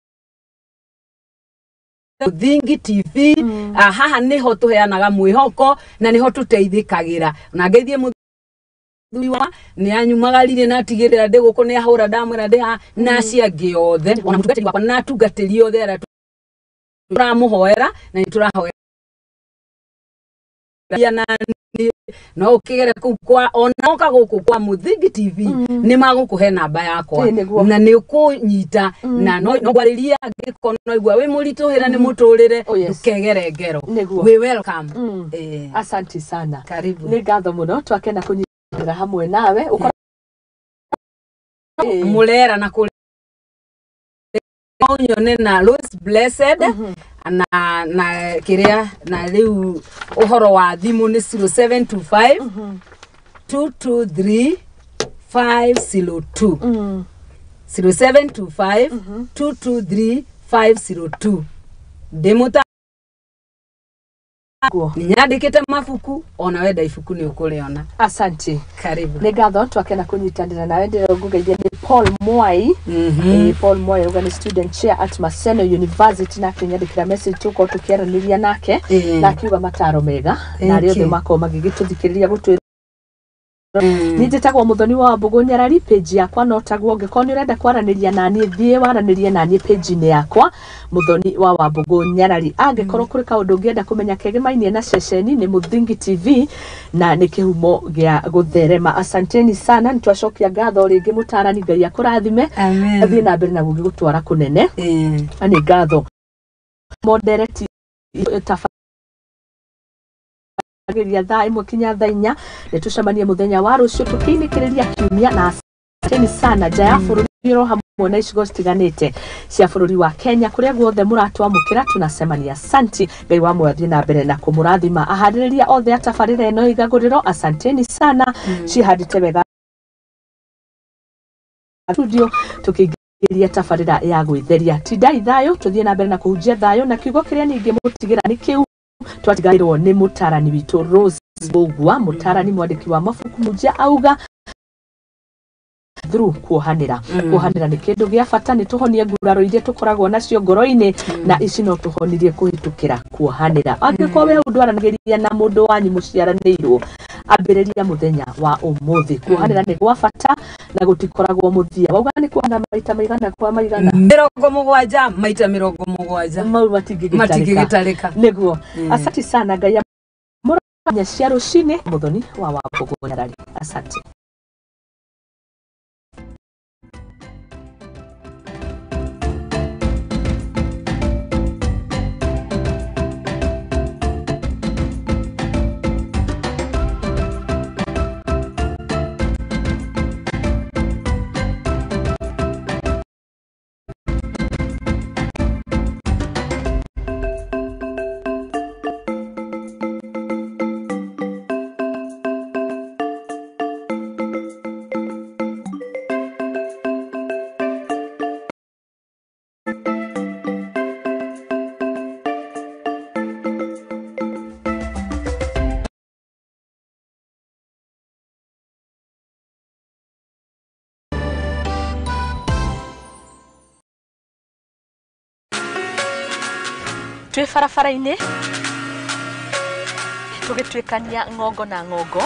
Thingi TV. Haha nĩho tũheanaga mwĩhoko na nĩho tũteithĩkagĩra. Na ngeithie mũthuri wa nĩ anyumagarire na atigĩrĩra ndĩ gũkũ, nĩ ahũra ndamwĩra ndĩ haha, na acio angĩ othe, ona mũtungatĩri wakwa na atungatĩri othe arĩa tũramũhoera na nĩ tũrahoera na niĩ. No ũkĩgere kũu kwa ona oka gũkũ kwa Mũthingi TV nĩ magũkũhe namba yakwa. Ĩĩ, nĩguo. Na nĩ ũkũnyita na no ngwarĩria angĩkorwo no igua wĩ mũritũhĩra nĩ mũtũrĩre. Oh, yes. Ndũkegere ngero. Nĩguo. Wĩ welcome. Asante sana. Karibu. Nĩ ngatho mũno, twakena kũnyitanĩra hamwe nawe. Mũrera na kũrĩa nyone na Rose Blessed na kĩrĩa na rĩu ũhoro wa thimũ nĩ 0725 223 502, 0725 223 502. Ndĩ mũta Nĩguo. Nĩ nyandĩkĩte mabuku, ona wenda ibuku nĩ ũkũrĩona. Asante. Karibu. Nĩ ngatho, twakena kũnyitanĩra nawe. Ndĩrongũgeithia nĩ Paul Mwai. Paul Mwai uga nĩ student chair at Maseno University, na akĩnyandĩkĩra message tũkorwo tũkĩaranĩria nake na akiuga mataro mega na arĩa othe you. makorwo magĩgĩtũthikĩrĩria gũtwĩra. Niĩ njĩtagwo Mũthoni wa Mbũgũ Nyarari, page yakwa no taguo. Ũngĩkorwo nĩ ũrenda kwaranĩria naniĩ, thiĩ waranĩrie naniĩ page-inĩ yakwa, Mũthoni wa Wambũgũ Nyarari. Angĩkorwo kũrĩ kaũndũ ũngĩenda kũmenya kegemainie na ceceni, nĩ Mũthingi TV na nĩ kĩhumo gĩa gũtherema. Asanteni sana, nĩ twacokia ngatho rĩngĩ. Mũtarani, Ngai akũrathime. Amen. Athiĩ na mbere na gũgĩgũtwara kũnene. Na nĩ ngatho modereti tabageria thaa 1 kinya thaa 4. Nĩ tũcemanie mũthenya wa rũciũ tũkĩinĩkĩrĩria kiumia, na asanteni sana nja ya bũrũri. oro hamwe na icigo citiganĩte cia bũrũri wa Kenya kũrĩa guothe mũratwamũkĩra tunasema ni asanti. Ngai wa muoyo athiĩ na mbere na kũmũrathima. Aharĩrĩria othe a tabarĩra ĩno igagũrĩro, asanteni sana, cihandĩte wega studio tukiingĩria tabarĩra ya gwĩtheria. Tindai thayũ, tũthiĩ na mbere na kũhunjia thayũ, na kiugo kĩrĩa ningĩ mũtigĩra nĩ kĩu twatigairwo nĩ mũtarani witũ Rose Mbũgua, mũtarani mwandĩki wa mabuku mũnjia auga through kuohanĩra. Kuohanĩra nĩ kĩndũ gĩa bata, nĩ tũhonie nguraro iria tũkoragwo nacio ngoro-inĩ, na ici no tũhonirie kũhĩtũkĩra kuohanĩra. Angĩkorwo we ndwaranagĩria na mũndũ wanyu mũciaranĩirwo, ambĩrĩria mũthenya wa ũmũthĩ. Kuohanĩra nĩ gwa bata na gũtikoragwo mũthia. Wauga nĩ kuohana maita maigana kwa maigana? 70 maita 70 mau matingĩgĩtarĩka. Nĩguo. Asante sana, Ngai amũrathime cia rũcinĩ. Mũthoni wa Wambũgũ Nyarari, asante. Twĩ barabara-inĩ tũgĩtuĩkania ng'ongo na ng'ongo,